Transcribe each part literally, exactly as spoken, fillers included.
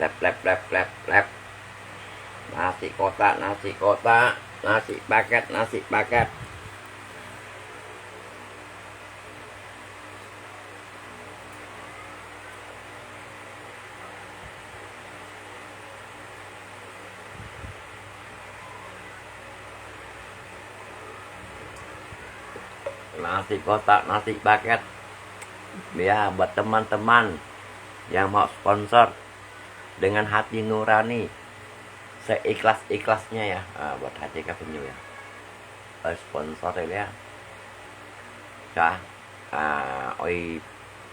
Lep, lep, lep, lep, lep. Nasi kotak, nasi kotak, nasi paket, nasi paket. Nasi kotak, nasi paket. Ya, buat teman-teman yang mau sponsor dengan hati nurani, seikhlas-ikhlasnya ya. Ah, buat hati ka penyu ya. Oi sponsor ya. Ya. Ah, oi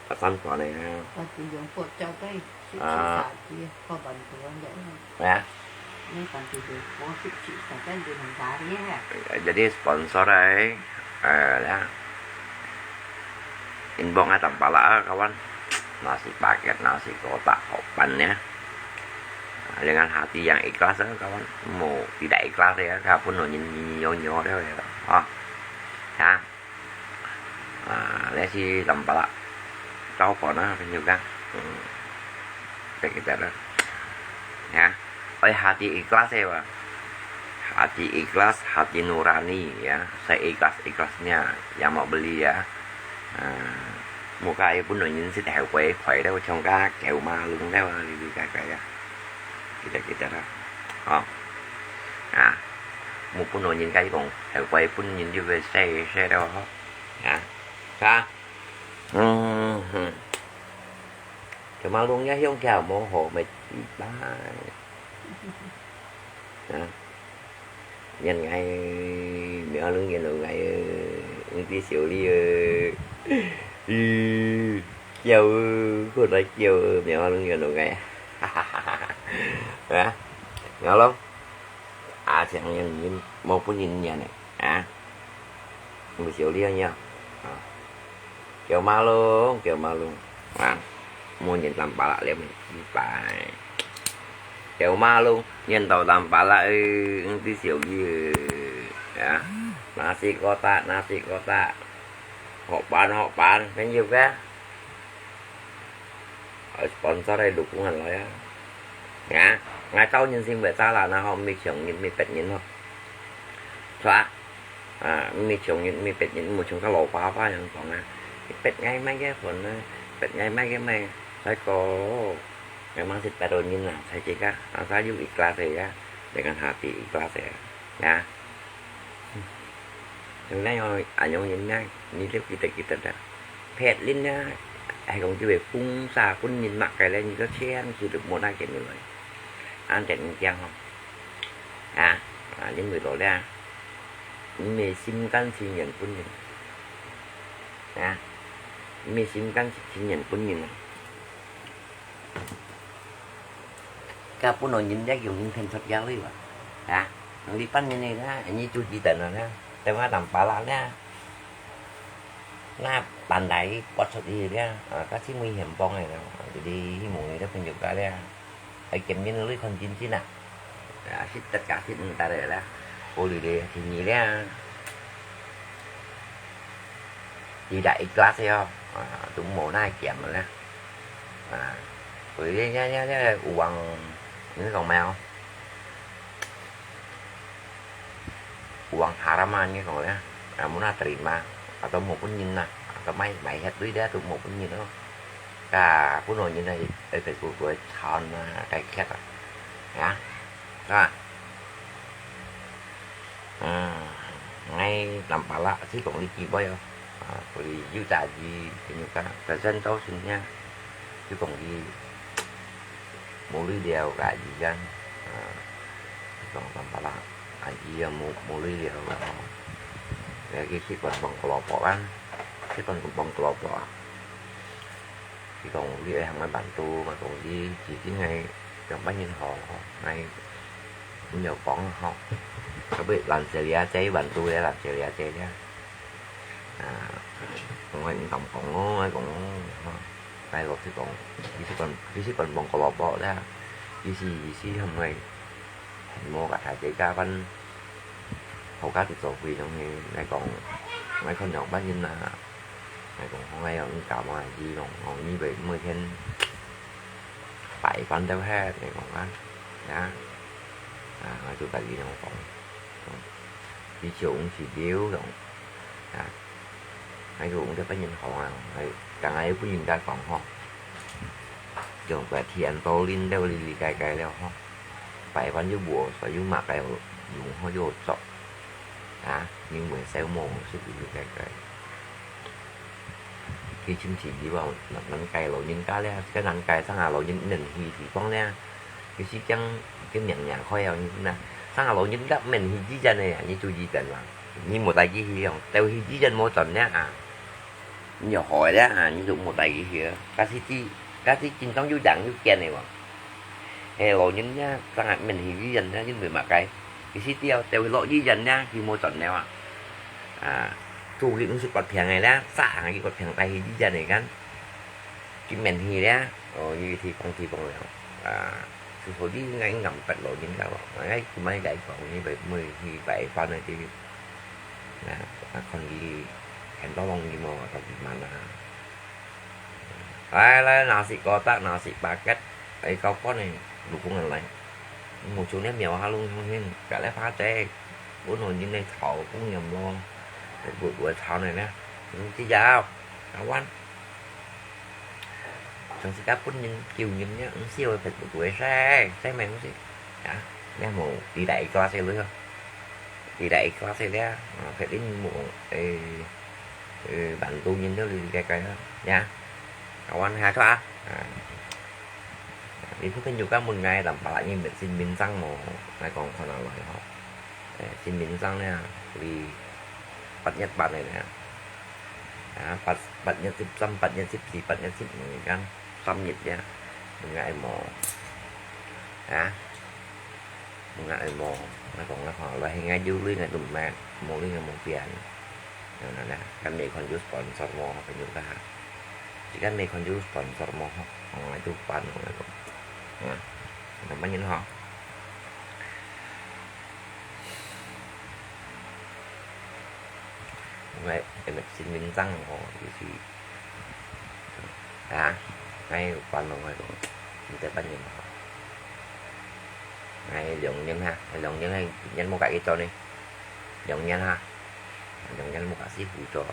pesan tuan ya. Batu yang kau capai sip sip Ah. Sati, kau bantuan ya. Ya. Ini bantu dia, kau sip sip saja dia mencari ya. Jadi sponsor ai, eh, ya. Inbox ai tampalak ah, kawan. Nasi paket, nasi kotak, hok pan ya. Dengan hati yang ikhlas ah, kawan. Mau tidak ikhlas ya, kapun nyo nyo nyo ya. Ah. Ya. Ah, leh si tampalak. Tau pon ah, penyu ka. Hmm. Kita kita dah. Ya. Oi hati ikhlas ya, Pak. Hati ikhlas, hati nurani ya. Seikhlas-ikhlasnya yang mau beli ya. Ah, muka ai pun nyo nyin sit heo kuai kuai dah, chong ka keu ma lung dah, li li kai kai ya. Kita kita dah. Oh. Ah. Mu pun nyo nyin kai kong, heo kuai pun nyin ju ve sai sai dah. Ya. Ka. Hmm. Keu ma lung ya hiong kia mo ho me chi bai. Ha. Nyan ngai, miao lung nyan lo ngai, ung ti siu li ơ. Ư, kiao ơ, ko nai kiao ơ, miao lung nyan lo ngai. Ha. Miao lung. A, siang nyan, mo pun nyin nyan ne. Ha. Mu siu li nyan. Ha. Kêu ma lung, kêu ma lung. Wah, mu nyin tampalak liam, bai. Kêu ma lung, nyin tau tampalak, ư, ung ti siu li, ư. Ya. Nasi kotak, nasi kotak. Hok pan, hok pan, kan yuk ya. Oi sponsor ai luk ngan lo ya. Ya, ngai tau nyin sim ve ta la na ho, mi chiang nyin, mi pet nyin ho. Chua. Ah, mi chiang nyin, mi pet nyin, mu chiang ka lo pa pa yang kong ah. Pet ngai mai ke phun ah, pet ngai mai ke mai. Sai ko. Memang sit pet nyin ah, sai chik ah. Asa yu ikhlas ya. Dengan hati ikhlas ya. Ya. Yang nai oi, anyong nyin nai, ni lep kita kita dah. Pet lin ya. Ai kong ju ve phung sa pun nyin mak kai le, ni ko chiang su lep mo na ke ni loi. An ten kiang ho. 啊，啊，因為到咧，你咪心甘情願分人，啊，你咪心甘情願分人啊。Ka pun nyo nyin dek yung nyin phen thot ya lui wa. Ha? Ang lipan nyin ni na, ini tu di tan na. Tema tampala na. Na pandai pot sot di dia. Ka si mui hiam pong ai na. Jadi hi mui dia penjuk ka dia. Ai kem nyin lui kon jin jin na. Ya, sit tet ka sit ntar la. Ko lui de sini dia. Tidak ikhlas ya. Tu mo na kem la. 啊，佢呢呢呢呢，有人，你講咩啊？有人 haram 啊，你講咧，啊，無那 terima，atau 無本人啊，atau 買買遐對咧，都無本人咯。啊，本來人啊，佢佢佢佢慘啊，該劇啊，啊，啊。 啊，𠊎nampak lah，si kong liki boy哦。啊，佢有打字，跟住講，present到先呀，si kong liki，無理了个時間，啊，si kong nampak lah，啊，佢又無無理了个吼。佢去食飯放胡蘿蔔啊，食飯放胡蘿蔔啊。 佢講你愛喊𠊎辦到，𠊎講你自己係兩百人好，𠊎毋要講吼。特別藍色這隻，辦到這藍色這隻呀。啊，𠊎毋敢講咯，𠊎講咯，吼。𠊎老實講，佢係講，佢係講講胡蘿蔔啦，佢係，佢係喊𠊎，無甲大家加班，頭家就做會東西，𠊎講，𠊎看兩百人啦。 𠊎講，好，𠊎用你教我，你用，用你每，每天八擺盤都係，你講啊，啊，啊，𠊎就同佢樣講，佢就毋係了樣，啊，𠊎就毋得分人講啊，𠊎，剛剛又分人家講吼，用個天道輪了哩哩該該了吼，擺盤又無，所以又麼个用好又做，啊，又無燒無，係哩哩該該。 佢親自去話，難，難怪老人家咧，這个難怪生下老人毋去地方咧，佢是講，佢命也開啊，你看啊，生下老人家毋去醫院个啊，你注意點啦，你無帶佢去哦，到去醫院無轉咧啊，你就好咧啊，你就無帶佢去啊，假使佢，假使經常有病有見个喎。 係老人家，生下毋去醫院咧，因為麼个？佢死掉，就會落醫院咧，佢無轉了啊。啊，做佢毋係發病个咧，殺下佢發病帶去醫院个kan，佢毋去咧，哦，佢地方地方了。啊，所以應該應該毋捌老人家咯，應該佢買來講，佢會，會去擺盤个地方。啊，啊，看佢很多東西嘛，到底嘛啦。 來，來，nasi kotak，nasi paket，哎，搞飯呢，老公人來。無像你廟下弄弄hin，隔籬花姐，本來人來炒，公人咯，不不炒呢呢，你知道，kawan。上次佢本人叫人呢，毋係會不會晒，晒咩東西？啊，你無，你來一個細路啊，你來一個細路啊，啊，肯定無，哎。 呃，bantu人都哩哩个个啦，呀，kawan下个啊，啊，你朋友家問𠊎，但巴拉人本身民生無，𠊎講看下來吼，誒，新民生呢，佢八月八个呢，啊，八，八月十三，八月十四，八月十五个，三日呀，問𠊎無，啊，問𠊎無，𠊎講𠊎看下來，𠊎有鐳𠊎都毋買，無鐳𠊎無變。 Nah, nah, nah. Kan may kon ju sponsor mo, kan ju ka. Jadi kan may kon ju sponsor mo, ho. Ang itu pan, ang itu. Nah, naman yun, ho. Ngay, emek sin mintang, ho. Isi. Ha? Ngay, pan, ho, itu. Minta pan yun, ho. Ngay, liang yun, ha. Liang yun, ha. Yan mo ka ito ni. Liang yun, ha. Liang yun mo ka si Hujo.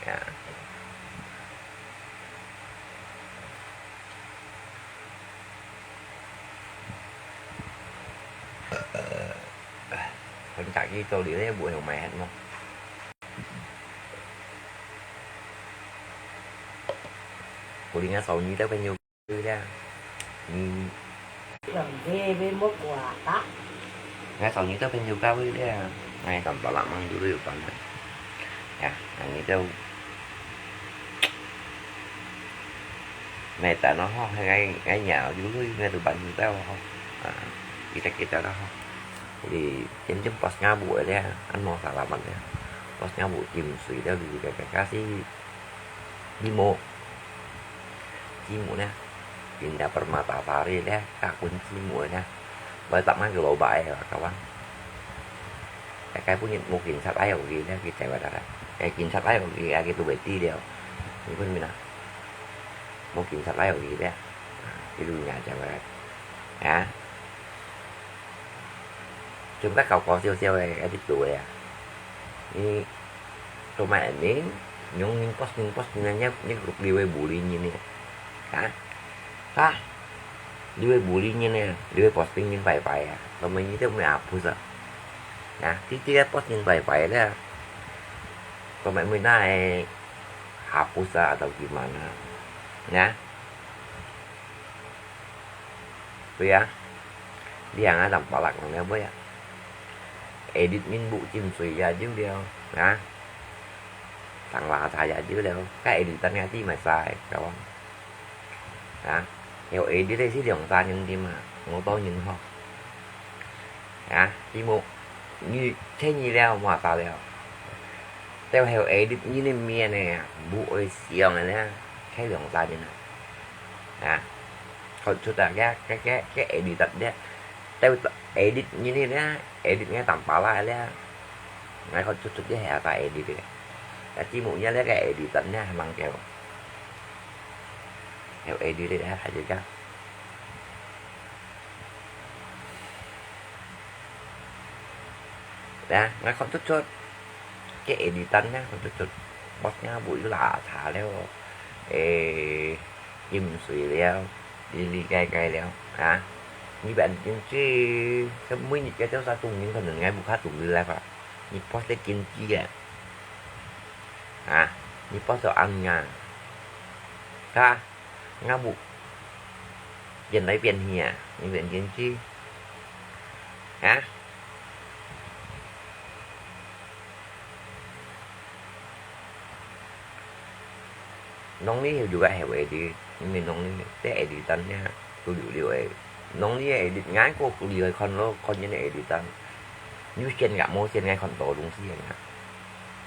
Ya. Kon kaki to di le bu hong mai het mo. Kuling a sau ni tao kan yu le. Ni. Yang he be mo kua ta. Ngai sau ni tao kan yu ka le. Ngai tam ta la mang yu le yu pan. Ya, ngai tao. Ngai ta no ho, ngai, ngai nhà yu le ngai tu pan yu tao ho. À, kita kita đó ho. Thì chấm chấm post ngã bụi đấy, ăn mò xả lắm đấy. Post ngã bụi chìm sủi đó vì cái cái cá xí đi mộ. Chi mụ nè, Indah Permatasari nè, kak pun chi mụ nè. Bai tak man ke lo bai ya, kawan. Cái cái pun một cảnh sát ai ở kia nè, cái chạy vào đó. Cái cảnh sát ai ở kia, cái tụi bảy tỷ điều. Ni pun mina. Một cảnh sát ai ở kia nè. Cái tụi nhà chạy vào đó. Hả? Chúng ta khảo có siêu siêu này, cái tụi tuổi à. Ni, tụi mày ni, nhung nhung post nhung post nhung nhung nhung lục đi với bù đi nhìn nè. Hả? Hả? Đi với bù đi nhìn nè, đi với posting nhìn phải phải à. Tụi mày như thế mày áp hút à. Hả? Tí tí post nhìn phải phải đấy à. Tụi mày mới nói áp hút à, atau gimana. Hả? Bơi à. Đi hàng á, làm bảo lạc bằng nè bơi à. Edit min bu chim sui ya jiu liao. Hả? Thằng là thà ya jiu liao. Cái edit tan ngay tí mày sai, kawan. Hả? Hiểu edit đây xí liang xa nhân đi mà. Ngô tô nhân ho. Hả? Tí mụ. Như thế như liao mà sao liao. Tao hiểu edit như này miền này. Bu ơi siang này nè. Thế liang xa nhân. Hả? Khâu chút à cái, cái, cái, cái edit tật đấy. Tao edit như này nè. Edit ngay tầm pá lại đấy. Ngay khâu chút chút cái hè ta edit đấy. Cái tí mụ nhá lấy cái edit tật nhá, mang kéo. Hiểu edit đấy, hay chứ chắc. 啊，𠊎看出出，該editan呢，看出出，boss呢，會有垃圾了，誒，飲水了，哩哩該該了，啊，你變經濟，這每日个多少種人可能𠊎無法度理解法，你boss个經濟啊，啊，你boss到恁樣，啊，𠊎無變來變去啊，你變經濟，啊？ 農曆有个後edit，因為農曆這editan呢，都有了誒。農曆个edit，𠊎个都厲害看咯，看人个editan。有線个無線个看到東西个啊。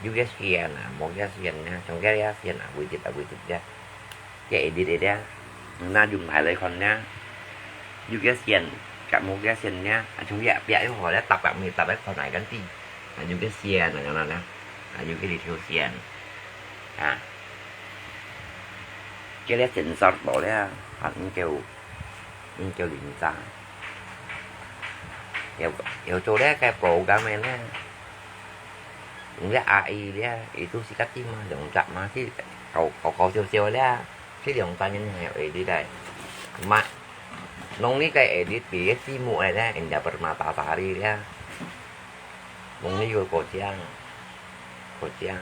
有个線啊，無个線啊，像該个線啊，會直啊，會直个。 个edit个咧，那用牌來看咧，有个線，甲無个線咧，啊，像這壁又好咧，搭甲無搭个看來跟底，啊，有个線啊，樣啦咧，啊，有个一條線，啊，這个sensor到咧，啊，你就，你就linsa，有，有做咧个program个咧。 你這AI咧，佢都係較低嘛，兩隻嘛，係高，高高少少咧，係兩隻人係edit个。嘛，農曆个edit比个字幕个咧，人家Permatasari咧，農曆个過獎，過獎。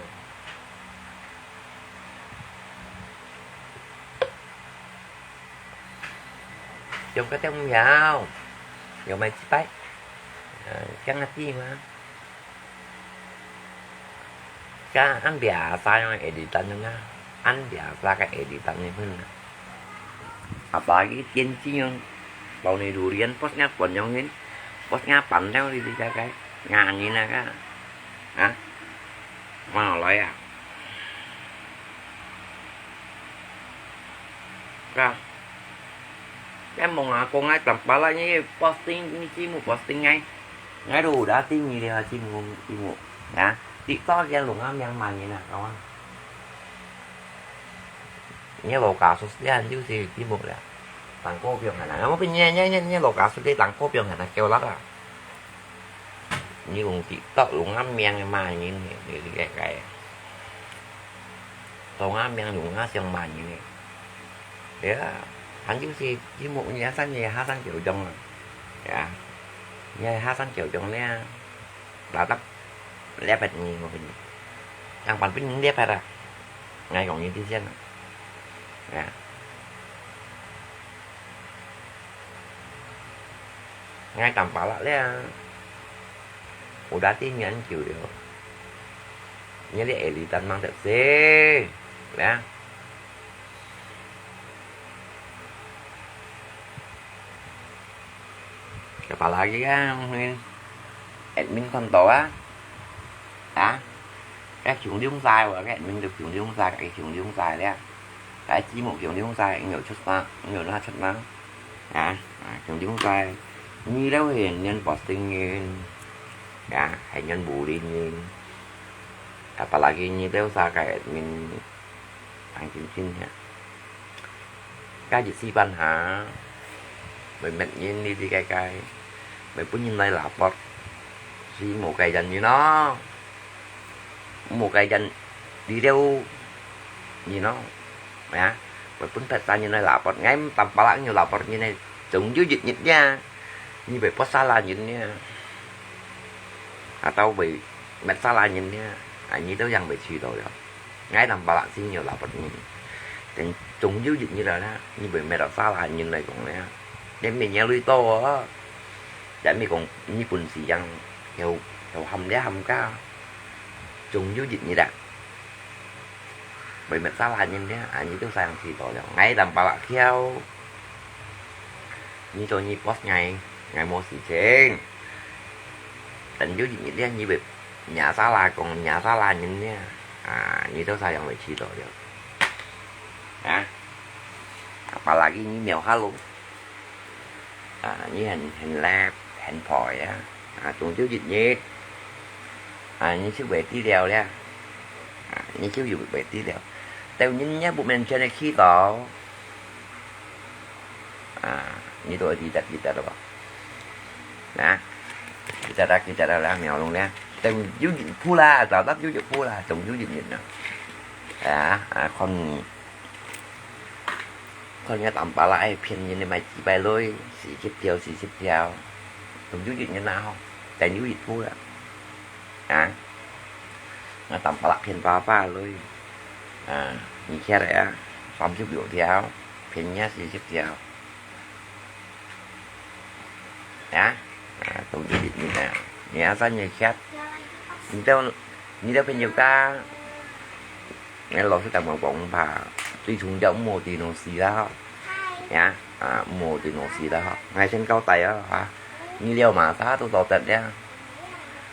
用个都毋曉，用買幾擺，呃，這樣个字嘛。 Ka an biasa yang editan na, an biasa ka editan ni pun na. Apalagi tianjin yang, bau ni durian, posnya pon yang hin, posnya pandai di di kai kai, ngani na ka, ha, malay ya. Ka, kan mong ako ngai tampala ni posting ni Cimu posting ngai. Ngai ru da ting ni dia Cimu Cimu. Ya, TikTok yang lu ngam yang mani na kawan. Ni lo kasus dia anju si Cimu dia. Tangko piong hana. Ngamo pin ni ni ni ni lo kasus dia tangko piong hana kêu lak ah. Ni kong TikTok lu ngam yang mani ni ni kai kai. Lu ngam yang lu ngam siang mani ni. Ya, anju si Cimu ni hasan ni hasan kiu jong. Ya. Ni hasan kiu jong ni. Ba tak liap pet ni mo pin. Yang pan pin liap pet ah. Ngai kong ni ti sian. Ya. Ngai tampala le. Udah ti nyan kiu yo. Ni le editan mang tet se. Ya. Kepala lagi kan, admin kontor ah. Ha? Cái chúng đi sai rồi, cái admin được chúng đi sai, cái chúng đi sai đấy. Cái chỉ một chúng đi sai, nhiều chút mà, nhiều nó chút mà. Ha? À, chúng đi sai. Như đâu hiện nhân posting như. Ya, hay nhân bù đi như. Apalagi như đâu sai cái admin. Ang chin chin ha. Ka jit si pan ha. Mei met nyin li ti kai kai. Mei pun nyin lai lapor. Si mo kai jan nyin no. Mo kai jan di deu nyin no. Ya. Mei pun pet sa nyin lai lapor. Ngai tam palak nyin lapor nyin nai. Chung ju jit nyin ya. Nyi bai pot sala nyin nia. Atau bai met sala nyin nia. A, nyi tau yang bai chi tau ya. Ngai tam palak si nyo la pot nyin. Ten chung yu yit nyi la na. Nyi bai met sala nyin lai kong nia. Ten mi nia lui to a. Ten mi kong nyi pun si yang. Hiu, hiu ham lia ham ka. Chung yu yit nyi la. Bai met sala nyin nia. A, nyi tau sayang chi tau ya. Ngai tam palak hiu. Nyi cho nyi boss ngai, ngai mo si cheng. Ten yu nyi lia nyi bep, nya sala kong nya sala nyin nia. A, nyi tau sayang bai chi to lia. A, apalagi nyi miao halo. A, nyi hen, hen lep, hen poi ya. A, chung yu yit nyi. A, nyi chiu bai ti liao lia. A, nyi chiu yu bai ti liao. Teu nyin nia bu men chen e ki to. A, nyi to di tat di tat apa. Na. Di tat di tat la miao long lia. 等有一步啦，找到有一步啦，总有一日啦。啊，啊，看，看人家打巴拉，哎，骗人的买几百类，四十条，四十条，总有一日啦吼，等有一步啦。啊，啊，打巴拉骗爸爸类，啊，你看了啊，三十六条，骗人家四十条。 啊，啊，同志，你啊，你啊，三年前，你都，你都朋友家，你老师同我讲吧，最重要莫对东西啦，哈。呀，啊，莫对东西啦，哈。我先交代啊，哈。你了嘛，啥都做得了。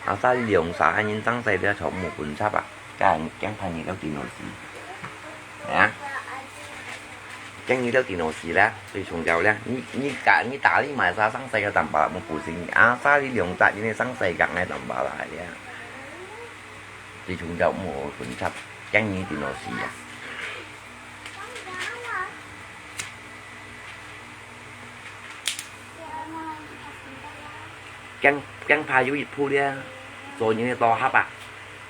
啊，啥用啥，人生在了，全部分拆啊。 驚，驚怕你兜電腦死，啊？驚你兜電腦死啦，最重要啦。你，你打，你打你買啥上世界打巴拉，莫不信。啊，啥你兩隻，你上世界个打巴拉呀。最重要莫分拆，驚你電腦死啊。 驚，驚怕有一步了，做人个道合啊，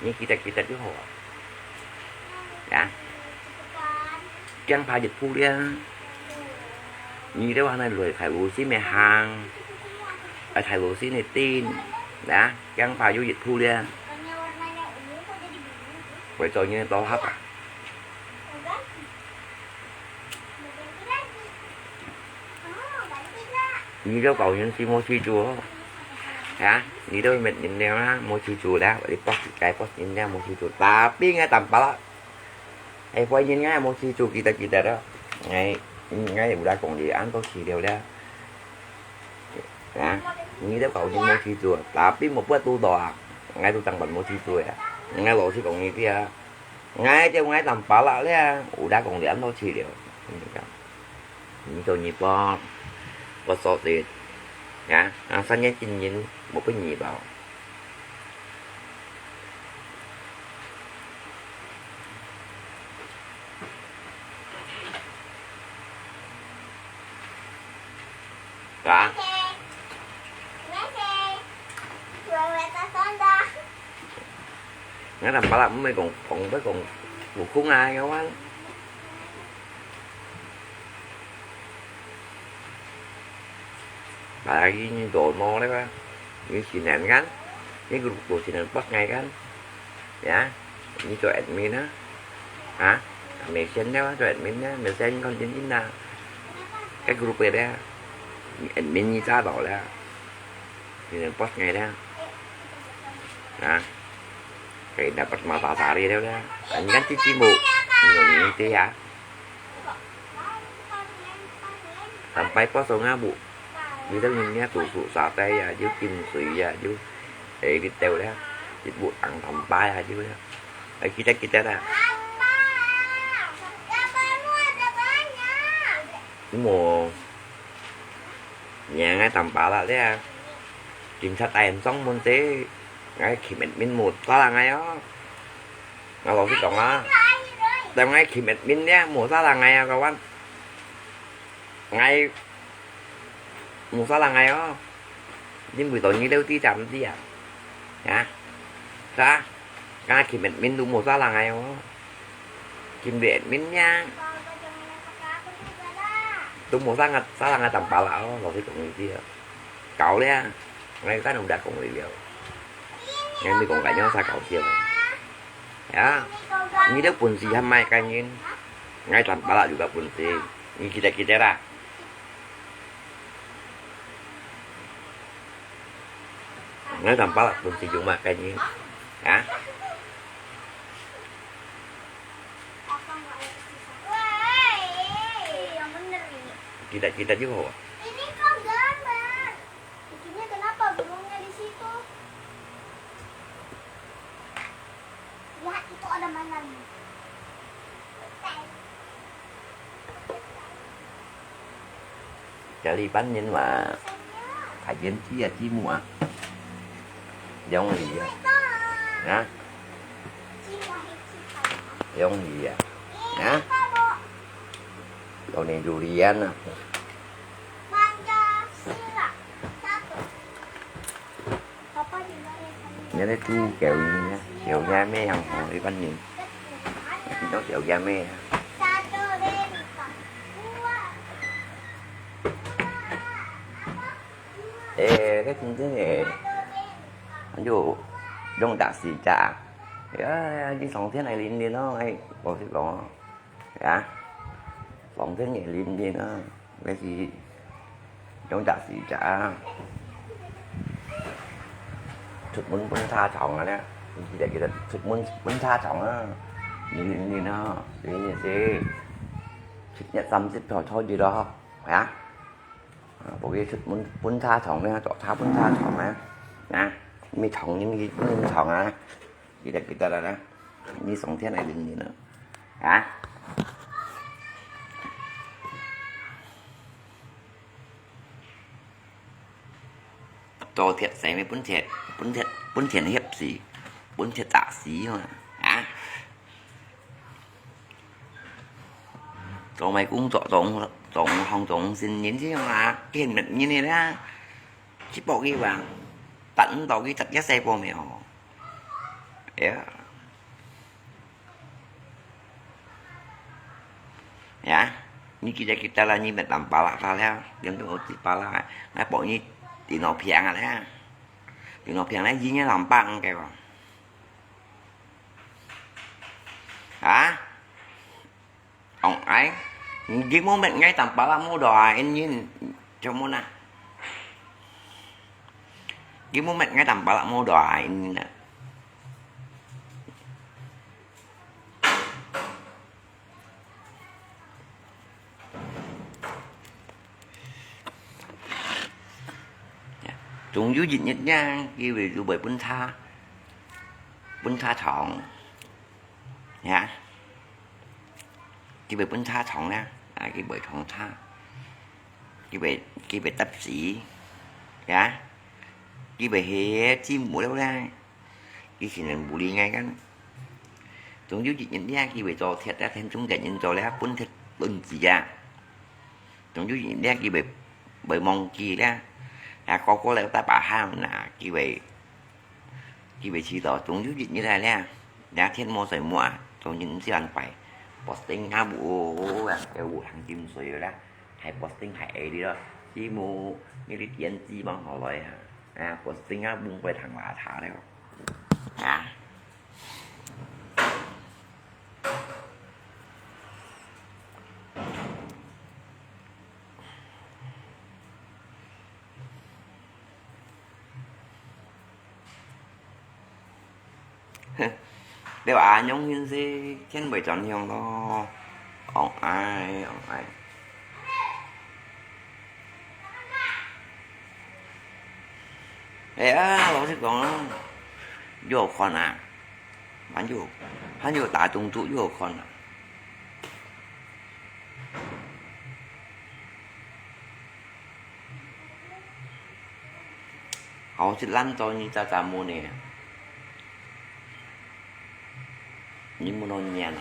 你記得，記得就好啊。啊，驚怕一步了，你兜還來來大路線个行，啊，大路線个定，啊，驚怕有一步了，會做人个道合啊。 你兜高興是無事做哦。啊，你兜乜人了啦，無事做啦，你博一個博人了無事做，tapi𠊎打巴拉。哎，歡迎𠊎無事做，記得記得哦。𠊎，𠊎有來講你，恁多事了啦。啊，你兜高興無事做，tapi無不堵到啊，𠊎都當班無事做啊。𠊎老實講你知啊。 𠊎就𠊎打巴拉了，有得講兩多次了。你講，你做你幫，我说的，啊，啊，三年经营，我不你包。啊？ Ngăn tầm bá lắm mày cũng cũng với cũng cũng không ai các bạn. Bà cái như đồ mò đấy ba. Như xin hẹn ngắn. Như group của xin hẹn bắt ngày ngắn. Ya, ini tu admin ha. Ha? Mesen dia tu admin dia, mesen kau jenis na. Cái group dia. Admin ni sa tau lah. Ini post ngai dia. Ha? Kaya dapat mata sari dia lah. Ini kan cuci bu. Ini tu ya. Sampai post ngah bu. Vì đó nhìn nha, tủ trụ xả tay à, chứ kim sủi à, chứ. Ê, đi tèo đấy. Dịch vụ ăn thầm bái à, chứ đấy. Ê, kita, kita dah. Mùa. Nhà ngay tầm bá lạ đấy à. Kiểm tra tài sản sống môn tế. Ngay kiểm admin một, ta là ngay đó. Ngay bảo cái cổng á. Tao ngay kiểm admin đấy, mùa ta là ngay à, các bạn. Ngay Mù sa là ngày ó. Nên buổi tối như đâu tí chậm tí à. Hả? Sa? Cái kiểm admin đúng mù sa là ngày ó. Kiểm bị admin nha. Đúng mù sa ngặt sa là ngày tầm bá là ó, lo cái cũng như tí à. Cậu đấy à. Ngay cái nó đã cũng đi liều. Ngay mình cũng cãi nhau xa cậu kia rồi. Ya, ngi deu pun si ham mai kai ngin. Ngai tam pala juga pun si. Ngi kita-kita dah. Ngai tam pala pun si jumah kai ngin. Ha? Kita-kita juga. Ini kok gambar? Bikinnya kenapa burungnya di situ? Lihat, itu ada mainan. Chả li bắn nhân mà phải biến chi à chi mua. Giống gì à? Hả? Giống gì à? Hả? Cậu này durian à? Pancasila. Satu. Papa juga ya, sama. 你在猪狗呢，小姐妹很好，一般人，你都小姐妹啊。哎，这真正的，就用打死架。哎呀，你上天来淋淋咯，哎，我是讲，啊，上天也淋淋啊，那是用打死架啊。出門分車撞啊咧，你记得记得出门分车撞啊，淋淋啊，淋淋是，七月三十号初一咯，啊。 啊，無去出門分車撞咧，做車分車撞啊，啊，你撞你去分人撞啊，記得記得啦，你上天来淋淋啊，啊。做鐵生咩分鐵，分鐵，分鐵翕死，分鐵打死嘛，啊。 做麼工作，做，做行，做新人這樣啊，見人个啦，去搏佢話，等到佢十一歲半咩哦。哎呀。呀，你記得記得啦，你乜藍巴拉他了，兩個我紙巴拉，那幫你電腦屏啊了，電腦屏了，一年兩百个吧。 啊？Ong ai, gimong met ngai tampalak mo do a in yin, cho mo na. Gimong met ngai tampalak mo do a in yin na. 總有一日呢，佢會，佢會分他，分他撞，呀，佢會分他撞呢，啊，佢會撞他，佢會，佢會打死，呀，佢會係折磨了呢。 佢先能無理𠊎kan。總有一日呢，佢會做忒啊，天中間人做了，分忒輪子啊。總有一日呢，佢會，會忘記了。啊，哥哥了，打把喊那，佢會，佢會知道，總有一日來了，那天無睡目啊，總有一晚拜，posting啊，無啊，有行金水了啦，還posting還矮的咯，佢無，你的電子網好來啊。 啊，posting啊，分佢聽話他了。啊。你話恁樣形勢，天會轉向咯。哦，哎，哦，哎。哎呀，老實講啊，又好看啊，還有，還有打中毒又好看啊。 好食懶做你早早問呢，你問到你啊？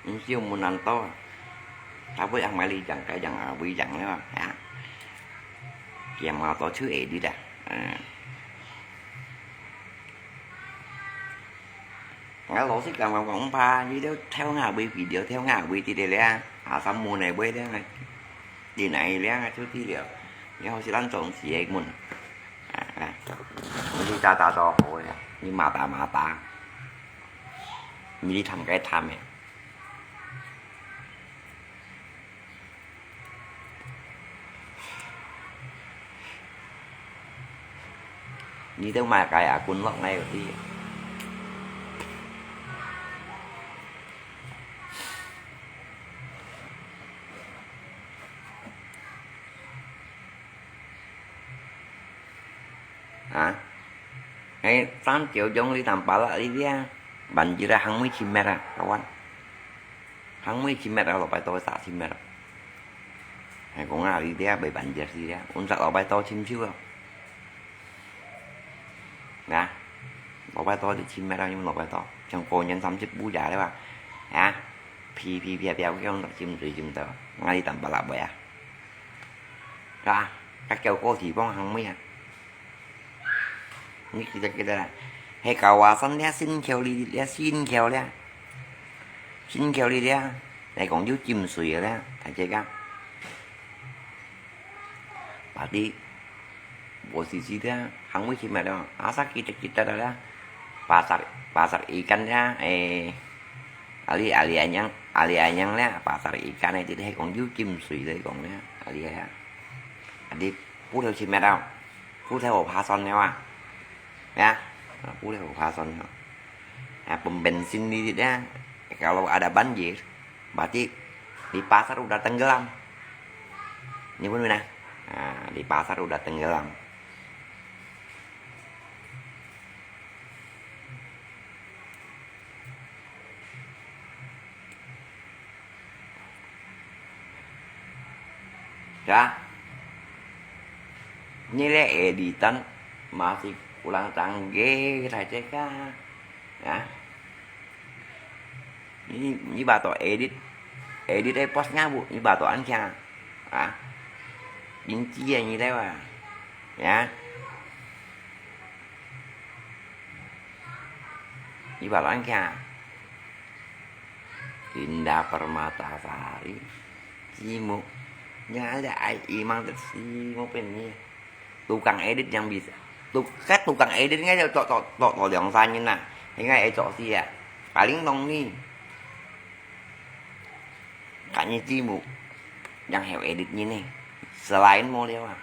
你就無難度啊。他會安排你講該講啊，會講了啊，啊。佢嘛到處會的啦，嗯。𠊎老實講，𠊎講怕，你兜偷𠊎會video，偷𠊎會的咧，啊，三門的會咧，你哪一輛啊，就對了。你好是咱總是的門。啊，啊，你打打都好的，你罵打罵打。 你貪該貪个。你兜買个啊，滾落來有啲。啊？哎，三九中里tambah lagi dia. Banjir ah，行尾七米啊，kawan。行尾七米啊，老拜多三七米啊。還講啊，你這會banjir死啊，阮隻老拜多深手啊。啊，老拜多就七米啊，因為老拜多。像過年三十補夜了啊，啊，噼噼啪啪，佢講浸水浸到，𠊎哩淡薄落尾啊，係吧？該叫過地方行尾啊。你記得記得啦，係高華山了，新橋哩了，新橋了，新橋哩了，來講有浸水个了，大家講。 Pati posisi dia hangui si melo, asa kita-kita dada, pasar, pasar ikan dia, eh, ali, ali anyang, ali anyang dia, pasar ikan dia, jadi kong yu kim sui dia kong dia, ali ya. Adi, pura si melo, pura ho pason dia wa. Ya, pura ho pason dia. Nah, pom bensin di dia, kalau ada banjir, berarti di pasar udah tenggelam. Ini pun nah, nah, di pasar udah tenggelam. Ya. Ini le editan masih kurang canggih saja kah. Ya. Ini, ini batok edit. Edit e pos ngabu, ini batok an kah. Ah. Inci ya ini lewa. Ya. Ini batok an kah. Indah Permatasari. Cimuk. Nya ada ai imang tet cimuk pen ni. Tukang edit yang bisa. Tuk, kat tukang edit ngai tok tok tok tok liang san nyin na. Ngai ai tok si ya. Paling nong ni. Kat ni cimuk. Yang heu edit nyin ni. Selain mo liao ah.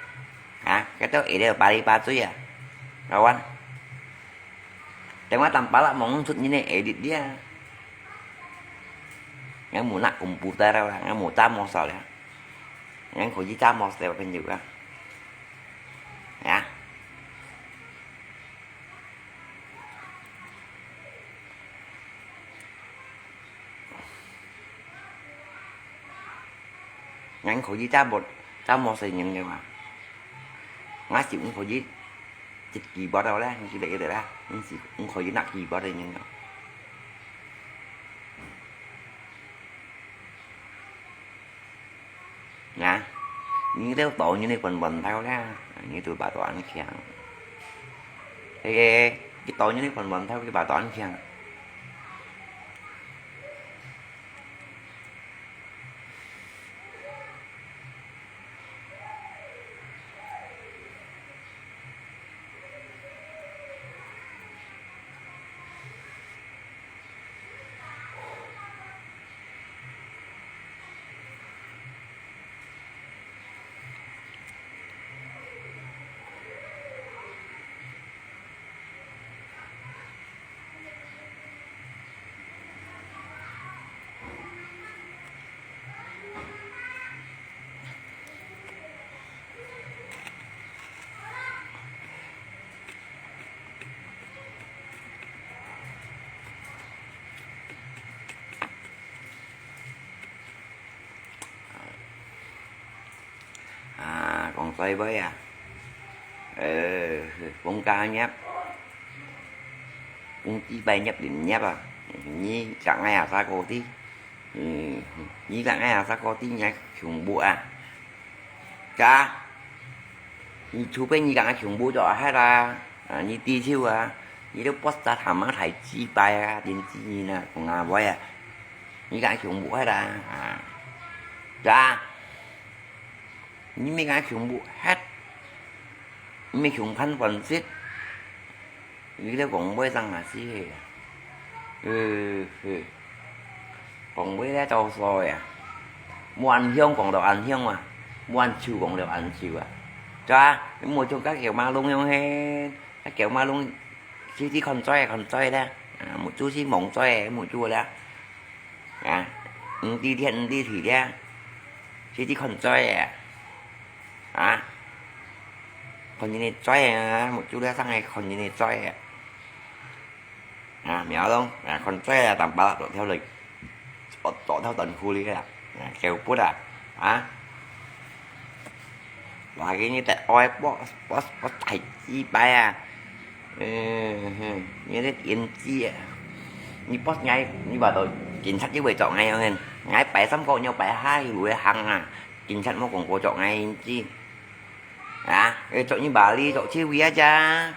Ha, kat tok edit pali pa cui ya. Kawan. Tengok tampal lah mong sut nyin ni edit dia. Ngai mu nak komputer lah, ngai mu camos lah. Ngai ko ji camos le pen juga. Ya. Ngai ko ji camos, camos le nyin le wa. Ngai si ko ji cit keyboard le, ngai si le le lah. Ngai si ko ji nak keyboard le nyin. Nah, ini tu tau ini pun pun tau lah. Ini tu batu an kiang. Eh, kita ini pun pun tau kita batu an kiang. À, còn xoay với à. Ờ, cũng cá nháp. Cũng chỉ bay nháp điểm nháp à. Nhi cả ngày à, sao cô tí? Ừ, nhi cả ngày à, sao cô tí nhá, khủng bố à. Chà, nhi chú bên nhi cả ngày khủng bố cho hết à. À, nhi tí chiu à. Nhi lúc post ra thảm á, thải chi bài à, điện chi nhi nè, cũng à, vậy à. Nhi cả ngày khủng bố hết à. À. Chà. Nyi mi ngai khiung bu het. Nyi mi khiung phan pon sit. Nyi le kong boi sang a si he. Ừ, ừ. Kong boi le chau soi à. Mua ăn hiông kong được ăn hiông à. Mua ăn chiu kong được ăn chiu à. Cho à, mua chung các kiểu ma lung hiông he. Các kiểu ma lung. Chỉ chỉ con choi, con choi le. À, một chút xíu mỏng choi, một chút le. À, đi điện đi thử đi. Chỉ chỉ con choi à. À. Con như này choi à, một chút nữa sang ngày con như này choi à. À, mèo lông. À, con choi là tạm bảo là theo lịch. Tổ theo tận khu lý là. À, kêu bút à. À. Và cái như tại oi bó bó bó thầy chi bài à. Ừ, ừ, như thế yên chi à. 你post𠊎，你話到警察就會捉𠊎樣个，𠊎擺三個月擺下路个行啊，警察無講過捉𠊎知。啊，佢捉你巴黎捉手尾啊咋？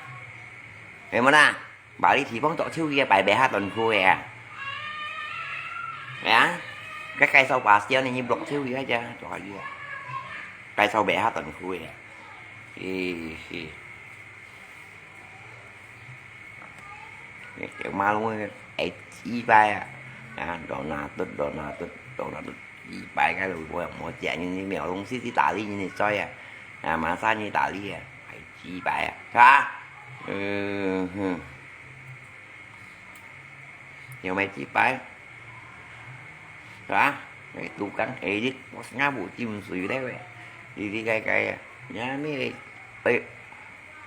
係無啦？巴黎地方捉手尾啊，擺擺下短褲个啊。啊，該介紹把笑呢，你block手尾啊咋？捉下佢啊，介紹擺下短褲个啊。嘿嘿。 條馬路係幾擺啊！啊，到哪突，到哪突，到哪突，幾擺个路，我無食人，你沒有東西去打理你的嘴啊！啊，馬上你打理啊，係幾擺啊？係吧？嗯哼，有沒有幾擺？係吧？哎，tukang edit，我新加坡浸水咧喂，哩哩該該啊，你還沒，哎，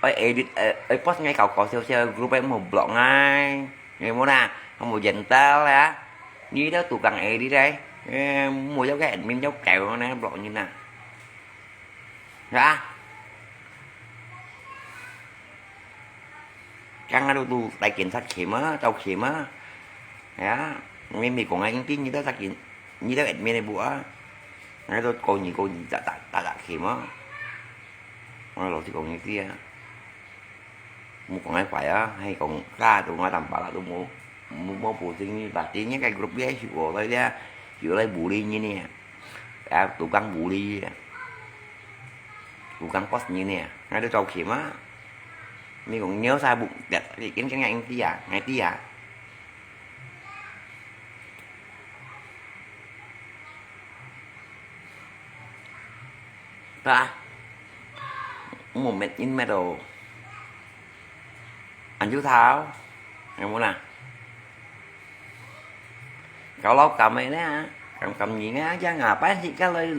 哎，edit，哎，哎，post𠊎搞搞笑笑个group，哎，莫block𠊎，你莫啦，莫gentle啊。你都tukang edit哎，哎，莫有个admin有搞呢，block你啦。係吧？剛剛都都來警察鉗啊，招鉗啊。係啊，你咪講啊，應該你都殺警，你都admin个不啊？你都講你講你打打打打鉗啊？ 我老實講你知啊，莫講該壞啊，係講家都𠊎Tampalak都無無無保證你，但係你該group咧，有來咧，有來bully你呢，啊，tukang bully啊，tukang post你呢，𠊎都招鉗啊，你講你有啥不，你跟跟人知啊，𠊎知啊。 Ba, một mét chín mét đồ. Ăn chú Thảo, em muốn à? Kau lau kam ai nè, kam kam nyi nè, jang à, pan si ka lai,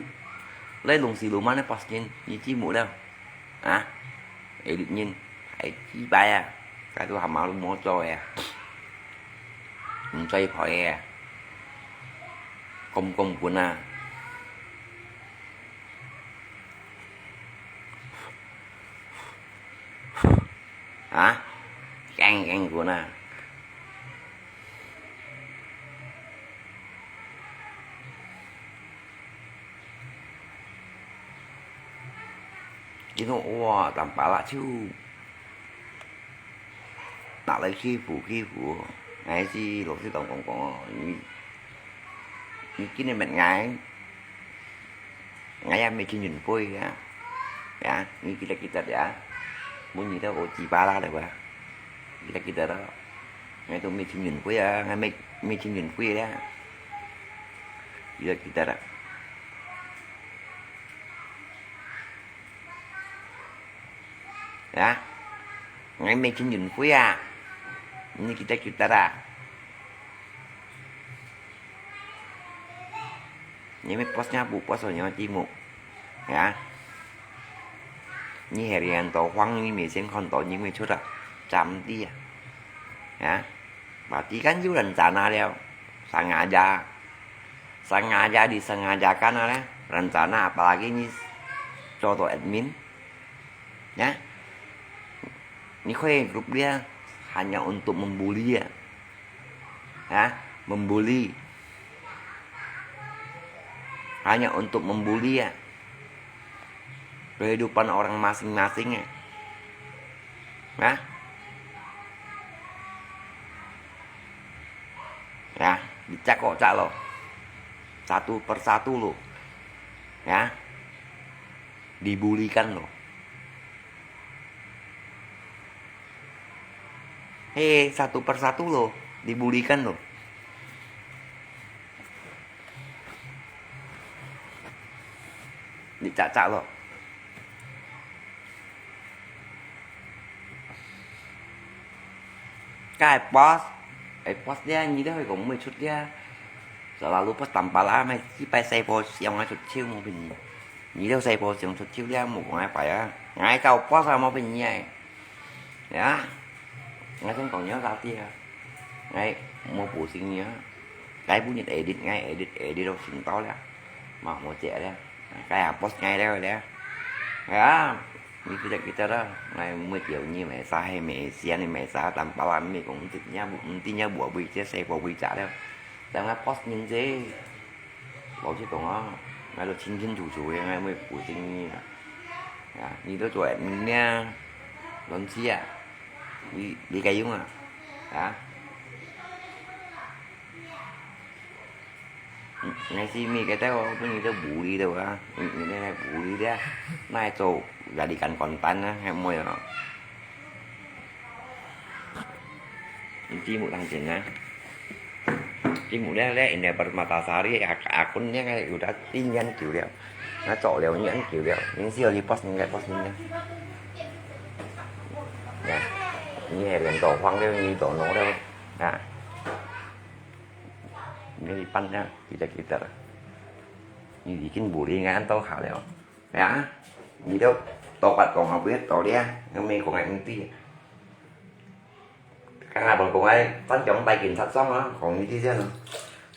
lai lùng si lùng ma nè, pas nyin, nyi chi mu đâu. Hả? Edit nyin, hai chi bai à. Ka tu hama lu mo choi à. Ung choi phoi à. Kom kom kun à. Hả? Keng keng kun à. Kino ua, Tampalak chiu. Nak lai khi phủ khi phủ. Ngai si lo si tong kong kong. Ni, ni kini met ngai. Ngai ya me chin yun pui ya. Ya, ni kita kita ya. Mun ni ta o chi ba la de ba. Kita kita da. Ngai tu me chin yun pui ya, ngai me, me chin yun pui ya. Kita kita da. Ya. Ngai me chin yun pui ya. Ni kita kita da. Ni me pos nya bu pos nyo ti mu. Ya. Ni herian to huang ni me sen kon to ni me chut a. Cham ti ya. Ya. Berarti kan you rencana liao. Sengaja. Sengaja disengajakan oleh rencana, apalagi ni contoh admin. Ya. Ni khuê group dia hanya untuk membuli ya. Ya, membuli. Hanya untuk membuli ya. Kehidupan orang masing-masing ya. Nah. Ya, dicakok-cak lo. Satu persatu lo. Ya. Dibulikan lo. Hei, satu persatu lo. Dibulikan lo. Dicakcak lo. Cái post, cái post dia, nyi dia hơi kong mui chut dia. Selalu post tampal ah, mai si pai sai po siang ai chut chiu mo pin. Nyi dia sai po siang chut chiu dia, mo kong ai pai ah. Ngai kau post ah mo pin nyi ai. Ya. Ngai sen kong nyo sa dia. Ngai mo pu sing nyi ah. Cái bu nyi edit, ngai edit, edit đâu sing tao lia. Mà mo che lia. Cái ah post ngai dia lia. Ya. 你記得記得啦，𠊎毋會叫你買啥，係買啥，你買啥，但包啊，毋係講毋知你無，毋知你無會，這細寶會咋了。但𠊎boss人啫，老實講啊，𠊎都清清楚楚个，𠊎毋會負責你啊。啊，你都做admin啊，亂事啊，你，你該用啊，啊？ 嗯，𠊎係每个都分你都無理的啊，你，你那个無理的啊，那做哪里敢干单啊，还没有。你節目當真啊？節目咧咧，人家pada mata sari，啊，啊，kun咧，有得一年久了，那做了一年久了，人是有你boss，应该boss应该。呀，你还连到黄了，你到哪了，啊？ 你一般呢，記得記得啦。你已經無理，𠊎都好了。哎呀，你都多八講啊，不要多了，又沒講啊，你對。剛才我講啊，反正帶警察上啊，講你這樣咯。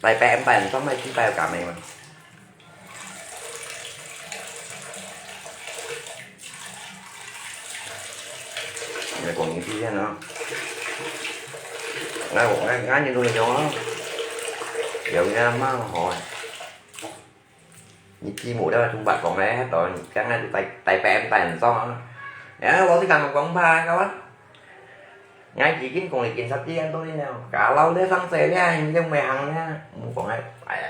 帶白白上來，去帶幹嘛嘛？ 你講你之前啊，那我那那你都有啊，有人蛮好啊。你寂寞了，從白講哎，到你剛剛帶帶白带很重啊。哎，我是刚刚讲吧，kawan。俺已经讲了警察之前都了，kalau dia sang saya dia, ini dia mehang dia, mau讲哎，哎呀。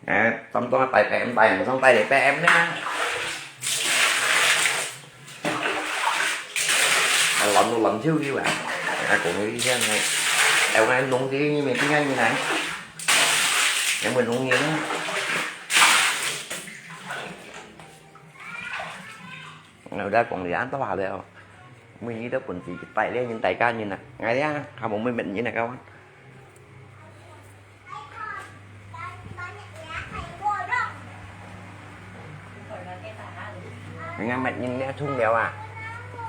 哎，差不多带PM，带唔上带嚟PM呢。啊，淋都淋超佢啊！啊，講佢先，有愛弄啲，你咪點解你來？有冇弄嘢呢？有得講你安到下了，每日都本事帶了人大家人啊，哎呀，還冇乜乜人啊，kawan。 人家乜人家衝了啊！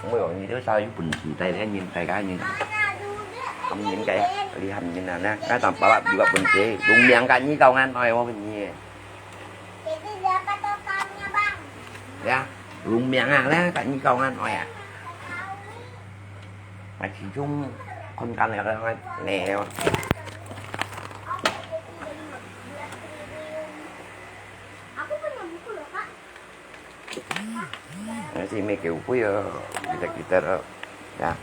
我講你都稍有本事，帶領人大家人，喊人家，你喊人啊，那那當爸爸有个本事，用命个你搞俺愛我问你。 Ya, lung miang ah, lah, kat ni kau ngan oi ah. Mai si chung kon kan le ngan ne. Mai si me kêu pui ah, kita kita ah. Ya.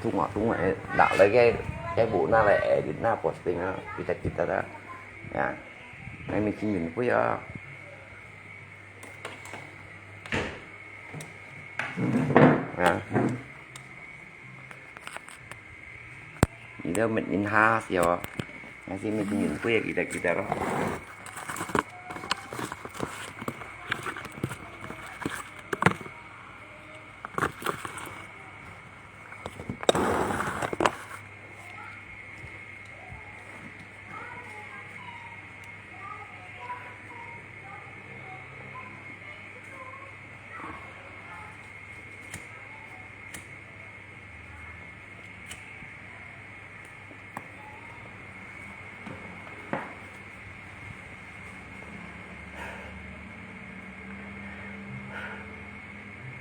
Tung ah tung ah, nak lagi, cái bộ na le edit na posting ah, kita kita ah. Ya. Mai me si min pui ah. Nah. Ida mit in ha sio. Nasi mit in kuya kita kita lo.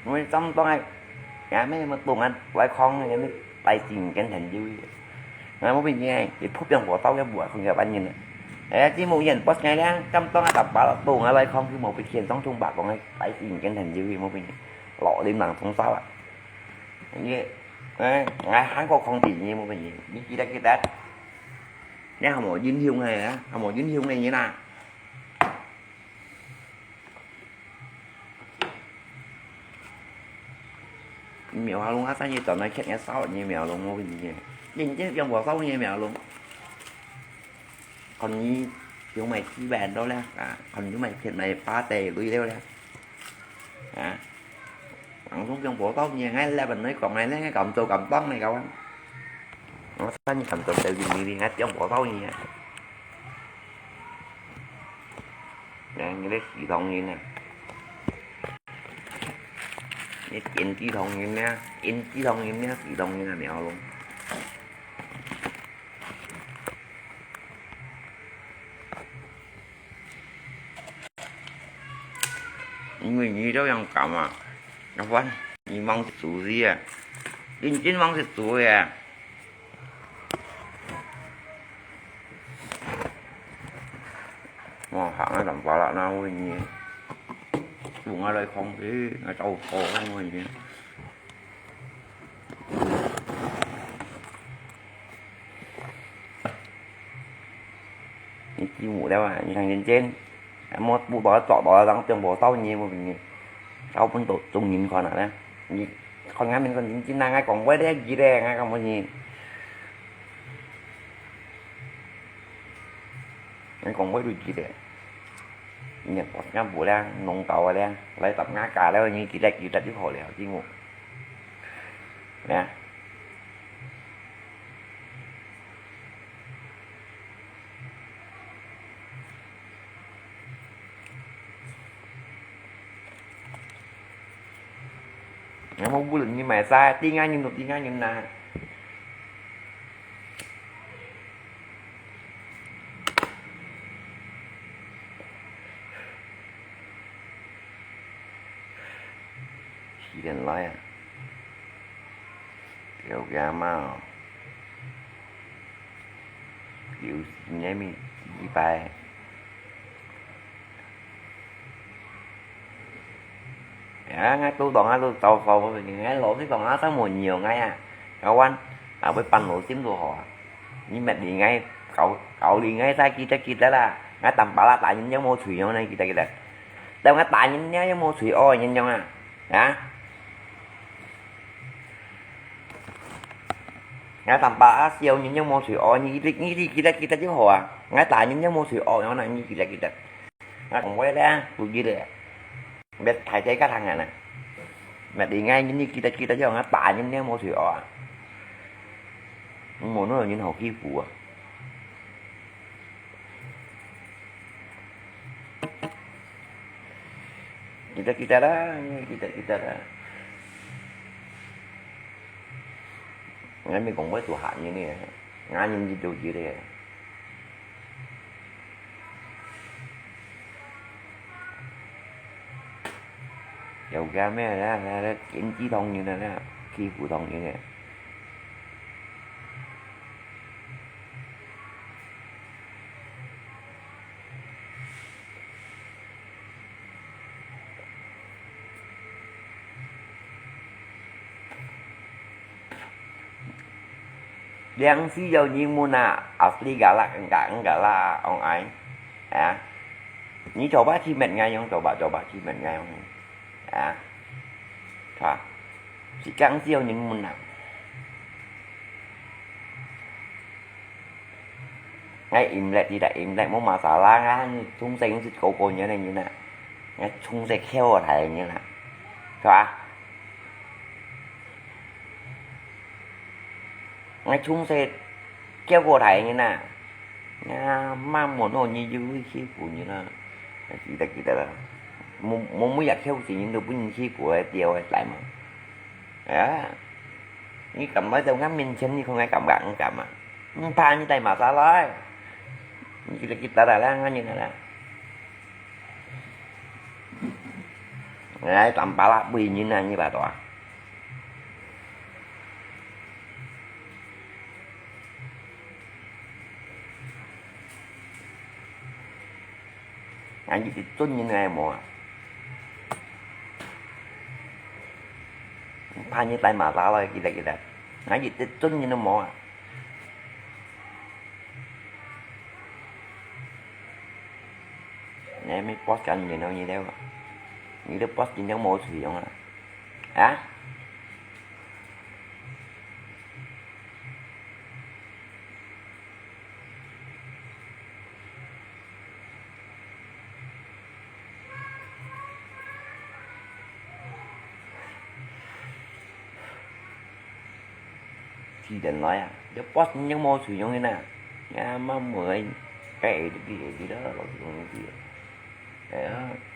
Ngui chăm tong ai, ya me ma tung an, wai khong ya me, pai ting ken than yu. Ngai mo bin ye, ye phup yang bo tau ya bua khong ya ban yin. Eh, ji mo yen boss ngai liang, chăm tong ai tap ba tung ai wai khong ki mo bi kien tong tung ba kong ai, pai ting ken than yu mo bin ye. Lo lim nang tong sao a. Ye, eh, ngai han ko khong ting ye mo bin ye. Ni ki da ki da. Nè, hâm mò yin hiu ngai a, hâm mò yin hiu ngai yin a. Miêu hâ lung a sa nyi chọn nói chuyện nghe sao nyi miêu lung mô nyi. Yin chứ yang bò sao nyi miêu lung. Còn nyi yung mày chi bèn đâu lẹ, à, còn yung mày thiệt mày ba tê lui đâu lẹ. À. Ang sung piong bố tao nyi ngai lẹ bần nói còn ngai lẹ ngai cảm châu cảm tông này các bạn. Nó sa nyi cảm châu tê yin đi đi ngai piong bố tao nyi. Nè, ngi lê xì thòng yin nè. Nè, yên chi thòng yin nè. Yên chi thòng yin nè, xì thòng yin nè, miêu lung. Người nhi đâu yang cảm à. 阿歡，你吂食豬屎啊？認真吂食豬个啊？哇，行啊，澹巴拉那位呢？用啊來控制，啊，照顧我呢。你寂寞了啊？你看認真。 無，無，無做到，人中無到你，無分你，交分到眾人看啊咧。你看𠊎面孔認真啊，𠊎講話咧，佢咧，𠊎講分你。𠊎講話都佢咧。你也無，也無咧，弄到啊咧，來搭𠊎家咧，你佢咧，佢咧就好了，寂寞。咧。 Ngă mă bulă, nimai sa, tinga nyin, tinga nyin na. Khi đến lai à? Kéo gà mau. Kéo nhé mi đi bài. Ya, ngai tu dong a lu tau fau, ngai lo si dong a sa mo nhiều ngai à. Kawan, à, với pan lo sim lu hò. Ni met đi ngai, kau, kau đi ngai sa kita kita la. Ngai tam pa la ta nyin yang mo chui yong nai kita kita. Tao ngai ta nyin yang mo chui o nyin yong à. Ya. Ngai tam pa a siêu nyin yang mo chui o, ni đi, ni đi kita kita chứ hò à. Ngai ta nyin yang mo chui o yong nai ni kita kita. Ngai kong wei le, tu ji le. Biết thải thế các thằng này nè. Mà đi ngay như kita kita chứ ngai ta nyin yang mo chui o à. Mo nó nyin hò khi phù à. Kita kita dah, kita kita dah. Ngai mi kong wei tu hak ni ni. Ngai nyin ji tu ji le. Yau ga me la la la, kin ji thong ni na na, khi phù thong ni na. Liang si yau nyi mun a, asli galak, enggak, enggak lah, ong ai. Ya. Ni coba cimet ngai yong, coba, coba cimet ngai yong. Ya. Ha. Si kang si yau nyi mun a. Ngai im lek tidak im lek, mau masalah ngai, chung seng sit kau kau nyen nyen na. Ngai chung seng kêu thai nyen na. Coba. Ngai chung seng kêu kau thai nyen na. Ngai ma mo no nyi yu khi phù nyen na. Kita kita la. Mo mo mo yak kêu si nyen tu pun khi phù ai tiao ai lai ma. Ya. Ni cảm thấy đâu ngắm mình chân ni không ai cảm giác không cảm à. Không phải như tay mà sao rồi. Ni kita kita dah lah ngan ni lah. Ngai tam pa la bui nyin na ni ba to. Ngai ji ti chun nyin ngai mo. Pa ni tai ma la la kita kita. Ngai ji ti chun nyin mo. Nè, mi post kan nyin nau nyi deu. Nyi deu post nyin yang mo chui yong a. Ha? Khi đến nói à, đứa post nhưng mà sử dụng như nào? Nhà mà mới cái ấy đi đi đó, lo dùng như gì.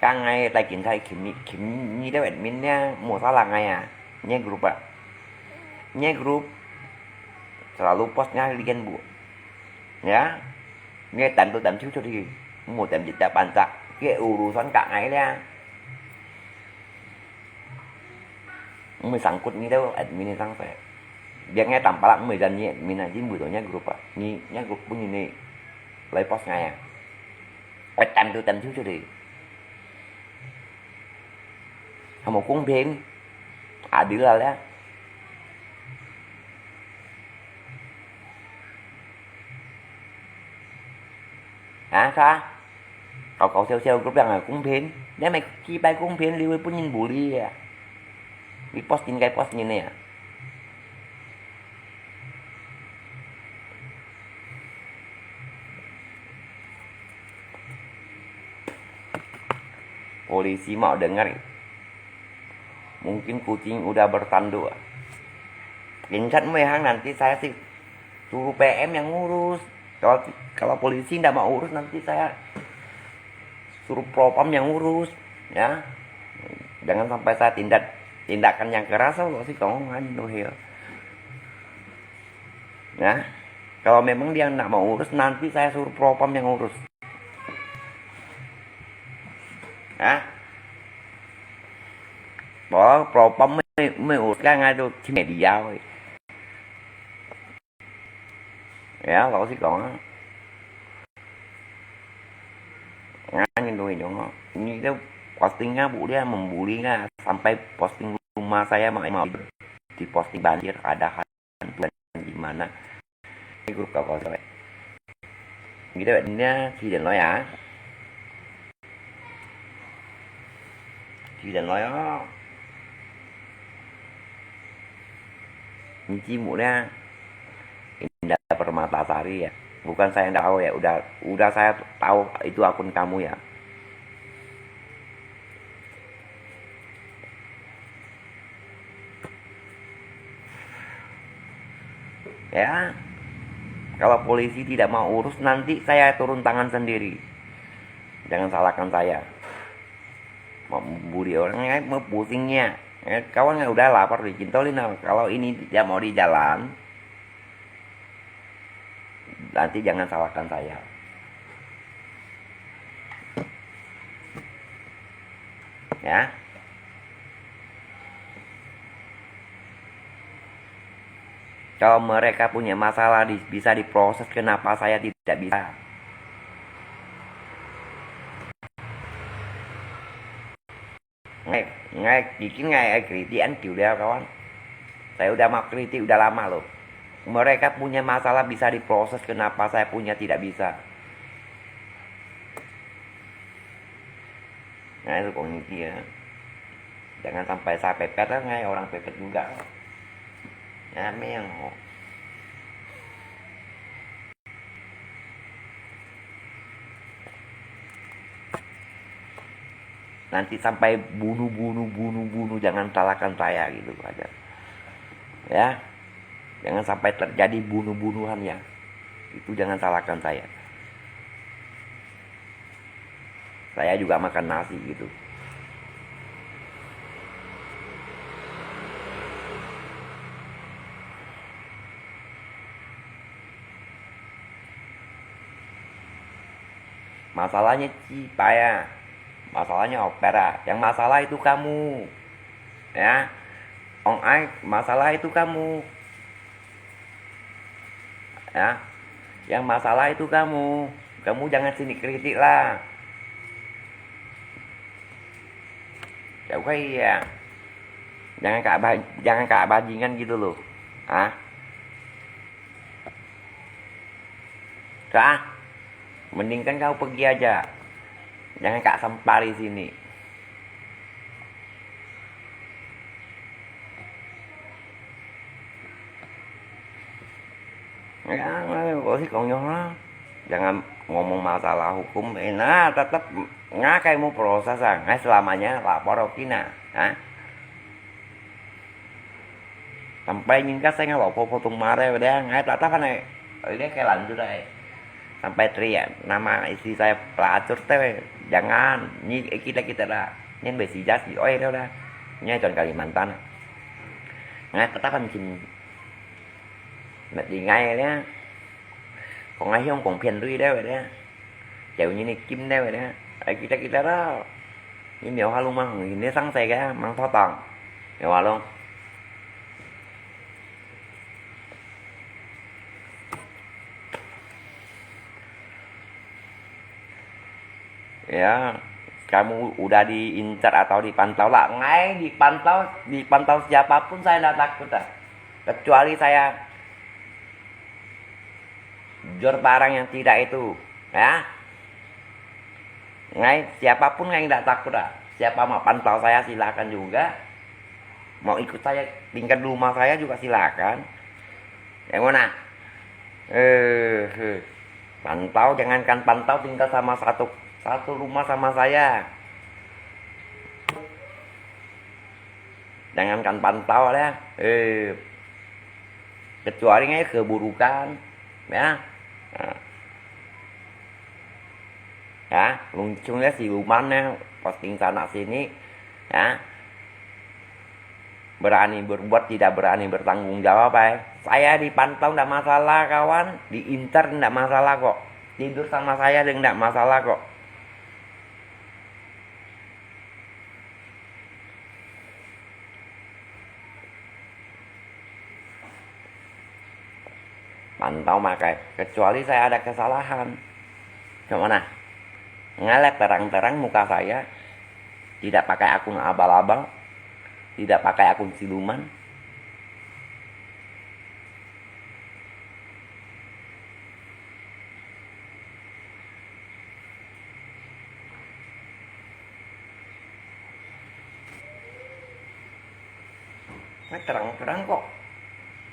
Kang ngai tai kin thai kim ni, kim ni deh wet min nia, mo sa la ngai a. Nye group a. Nye group selalu post ngai lian bu. Ya. Nye tan tu tan chiu chiu di. Mo tan di ta pan sa. Ke urusan kak ngai lia. 毋會生骨，你兜admin个生事。Biar ngai tampalak毋會janji admin啊，因為到若group啊，你若group分人來post ngai啊，我tentu tentu就得。還無公平，adil啊咧。啊，啥？搞搞笑笑，group yang啊公平，你咪幾擺公平，你會分人bully啊？你 post 應該 post 人个啊。 Polisi mau dengar. Mungkin kucing udah bertanduk. Ingat mehang nanti saya sih suruh P M yang ngurus. Kalau kalau polisi ndak mau urus nanti saya suruh propam yang urus, ya. Jangan sampai saya tindak tindakan yang keras kalau sih kong anjing tuh ya. Ya. Kalau memang dia ndak mau urus nanti saya suruh propam yang urus. Ha? Ủa, propam mới mới urus cái ngay tu trên media thôi. Ya, kau sih kau. Ngan yang tu itu ngau. Ini tu posting ngau bu dia membuli ngau sampai posting rumah saya mau mau di posting banjir ada hantu di mana. Ini grup kau kau sampai. Gitu ya, ini sih dan lo ya. Sih dan lo ya. Ini sih mu dia. Indah Permatasari ya. Bukan saya ndak tahu ya, udah udah saya tahu itu akun kamu ya. Ya, kalau polisi tidak mau urus, nanti saya turun tangan sendiri. Jangan salahkan saya. Mau bully orang, eh, mau pusingnya. Eh, kawan kan udah lapar di Cintolin, kalau ini tidak mau di jalan, nanti jangan salahkan saya. Ya. Kalau mereka punya masalah di, bisa diproses, kenapa saya tidak bisa? Ngai, ngai, bikin ngai, eh, kritik an kiu dia, kawan. Saya udah mau kritik udah lama loh. Mereka punya masalah bisa diproses, kenapa saya punya tidak bisa? Nah, itu kong ini dia. Jangan sampai saya pepet lah, ngai orang pepet juga. Ya, memang. Nanti sampai bunuh, bunuh, bunuh, bunuh, jangan salahkan saya gitu aja. Ya. Jangan sampai terjadi bunuh-bunuhan ya. Itu jangan salahkan saya. Saya juga makan nasi gitu. Masalahnya Cipai ah. Masalahnya Opera. Yang masalah itu kamu. Ya. Ong Ai, masalah itu kamu. Ya. Yang masalah itu kamu. Kamu jangan sini kritik lah. Ya, oke ya. Jangan kak ba- jangan kak bajingan gitu loh. Ah. Kak, mendingkan kau pergi aja. Jangan kak sempal di sini. Ya, kau sih konyol lah. Jangan ngomong masalah hukum. Eh, nah, tetap ngakai mau proses ah. Ngai selamanya lapor oke nah. Ha? Sampai nyingkat saya nggak apa-apa tuh marah udah ngai tak tahan eh. Ini kayak lanjut eh. Sampai teriak nama istri saya pelacur teh. Jangan, ini kita kita dah. Ini besi jas di oi dah. Ini John Kalimantan. Ngai tak tahan sini. Nggak tinggal ya. Kong ai hiong kong phiền lui dah udah. Chịu như này kim dah udah. Ai kita kita dah. Ini miêu ha lung mang ini sang sai cái mang thoa tang. Miêu ha lung. Ya, kamu udah diincar atau dipantau lah. Ngai dipantau, dipantau siapa pun saya ndak takut ah. Kecuali saya jor barang yang tidak itu, ya. Ngai, siapa pun ngai ndak takut ah. Siapa mau pantau saya silakan juga. Mau ikut saya tinggal di rumah saya juga silakan. Yang mana? Eh, eh. Pantau, jangankan pantau tinggal sama satu, satu rumah sama saya. Jangankan pantau lah. Eh, kecuali ngai keburukan, ya. Nah. Ya, lungcung ya siluman ya, posting sana sini, ya. Berani berbuat, tidak berani bertanggung jawab, eh. Saya dipantau ndak masalah, kawan. Diincar ndak masalah kok. Tidur sama saya ndak masalah kok. Pantau makai, kecuali saya ada kesalahan. Cuma nah, ngalek terang-terang muka saya, tidak pakai akun abal-abal, tidak pakai akun siluman. Ngai terang-terang kok.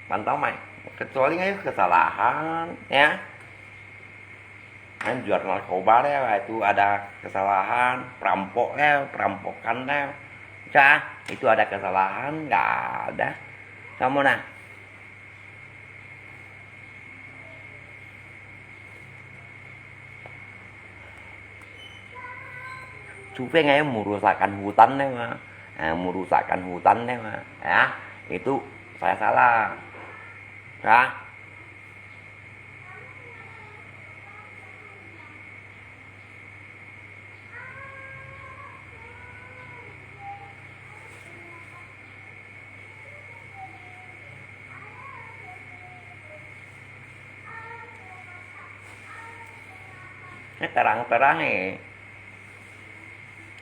Pantau mai. Kecuali ngai kesalahan, ya. Ngai jual narkoba leh, itu ada kesalahan. Perampok leh, perampokan leh. Ya, itu ada kesalahan, nggak ada. Kamu nah. Cuba ngai merusakkan hutan deh, Mak. Ah, merusakkan hutan deh, Mak. Ya, itu saya salah. Ya. Terang-terang eh.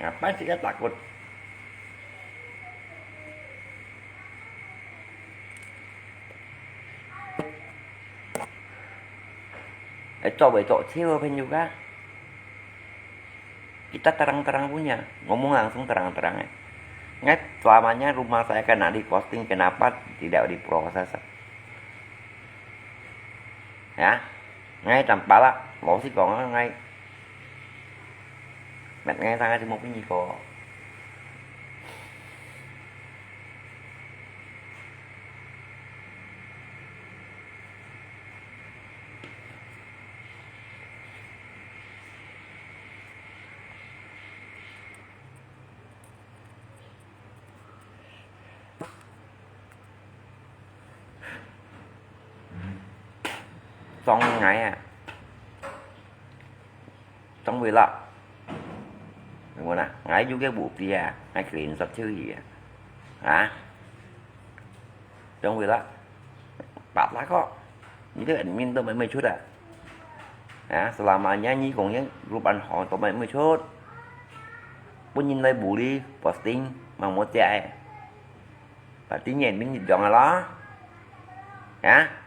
Apa sih takut? Eh, coba cok cewek pun juga. Kita terang-terang punya, ngomong langsung terang-terang eh. Ngai selamanya rumah saya kena di-ghosting, kenapa tidak diproses? Ya, ngai tanpa lah, lo si kong ngai. Met ngai sangat cuma bunyi kok. Trong ngai à. Trong vì là. Đúng không nào? Ngai juga bukti à. Ngai kering sắp chữ gì à. Hả? Trong vì là. Bát lá kok. Ini tu admin tu mai mai cut ah. Ya, selamanya ni kong yang grup an hong tu mai mai cut. Pun yin lai buli posting mang mo jai. Berarti ni admin jong lah. Ya.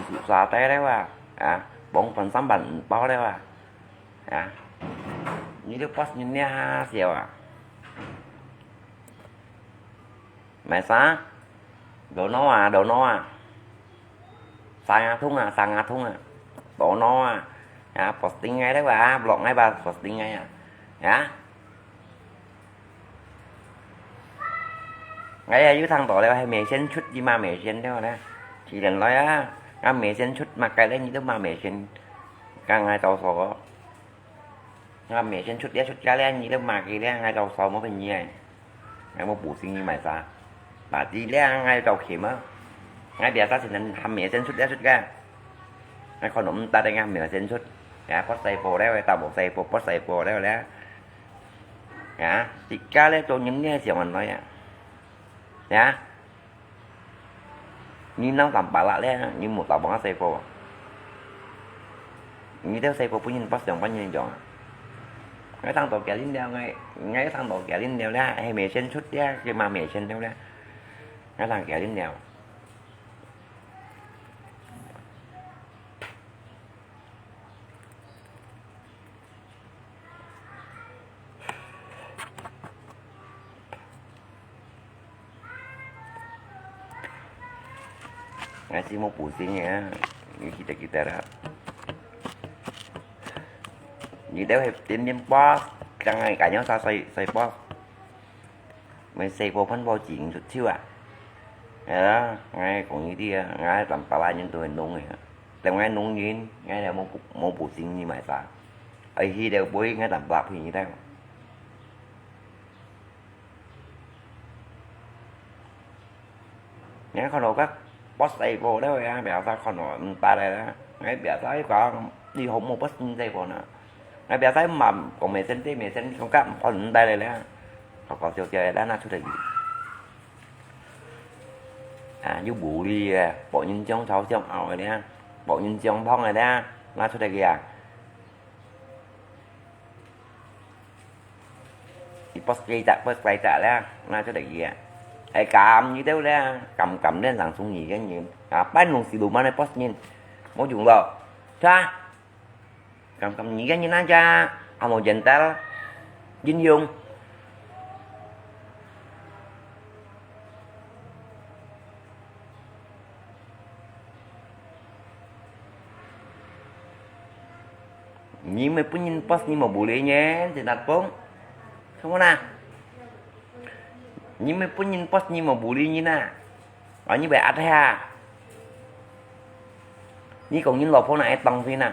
Susah teh lewat, ya, bong pen sampan pau lewat, ya. Ni tu pas ni nia siapa? Mai sa? Dono ah, dono ah. Sang a thung ah, sang a thung ah. Dono ah. Ya, posting ngai lewat, blog ngai ba posting ngai ah. Ya. Ngai ya yu thang to lewat hai mei sen chut ji ma mei sen lewat na. Chi len loi ah. Ngai mei sen chut ma kai lewat ni tu ma mei sen. Kang ngai tau so. Ngai mei sen chut ya chut ya lewat ni tu ma kai lewat ngai tau so mo pen ni ai. Ngai mo bu sing ni mai sa. Ba ji lewat ngai tau khem ah. Ngai biasa sen han mei sen chut ya chut ka. Ngai kon nom ta de ngai mei sen chut. 啊，發細貨了，大鑊細貨，發細貨了咧。啊，自家咧做人咧想恁來啊。啊，你腦當巴拉咧，你無大鑊細貨。你兜細貨分人發上班人用啊。𠊎當多幾年了，𠊎，𠊎當多幾年了咧，還未先出咧，就嘛未先了咧。𠊎當幾年了。 Ngai si mo pusing ya, ni kita kita ra. Ni deu he tim tim pos, kang ngai ka nyau sa sai sai pos. Mày xe của phân bố chính chút xíu à? Ờ, ngay cũng như đi à, ngay tầm tà lai nhân tôi nông này. Tầm ngay nông nhìn, ngay là mô, mô bố chính như mày ta. Ấy hi đều bối ngay tầm tạp hi như thế. Ngay khó nổi các boss xe của đó à, béo ta khó nổi, ta đây đó. Ngay béo ta có đi hộp mô boss xe của nó. Ngay béo ta mà có mấy sen tê, mấy sen không cắp khó nổi ta đây đó. Khó có chiều chiều đó, nó chút là gì? À, yú bù li à, bộ nhân chống thấu chống ảo này đó. Bộ nhân chống phong này đó, nó chút là gì à? Ipos kei chak, pos kei chak le, na cho dek ye. Ai kam ni deu le, kam kam len sang sung ni gen ni. A, ban nung si lu man ai pos nyin. Mo yung lo. Cha. Kam kam ni gen ni na cha. Amo gentle. Jin yung. Ni mê pun nyin pos ni mô bù li nyen, si nat pung. Sung na. Ni mê pun nyin pos ni mô bù li nyin na. Ơ, ni bai at ha. Ni kong nyin lo pho na ai tong si na.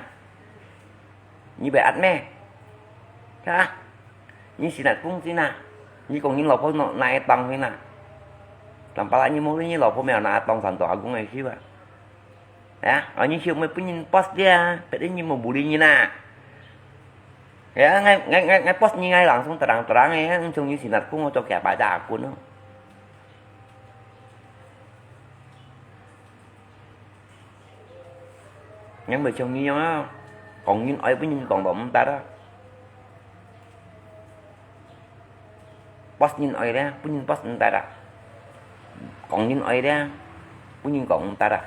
Ni bai at mê. Ha. Ni si nat pung si na. Ni kong nyin lo pho na ai tong si na. Tam pala ni mô ni lo pho mèo na ai tong san to a gung ai si ba. Ya, ơ, ni siu mê pun nyin pos dia, pet ni mô bù li nyin na. Ya, ngai, ngai, ngai, ngai pos ni ngai langsung terang-terang ya, chung ni si nat kung cho kia ba ja kun no. Ngai mê chung ni yong a, kong nyin ai pun nyin kong dom ta da. Pos nyin oi le, pun nyin pos nta da. Kong nyin oi le, pun nyin kong nta da.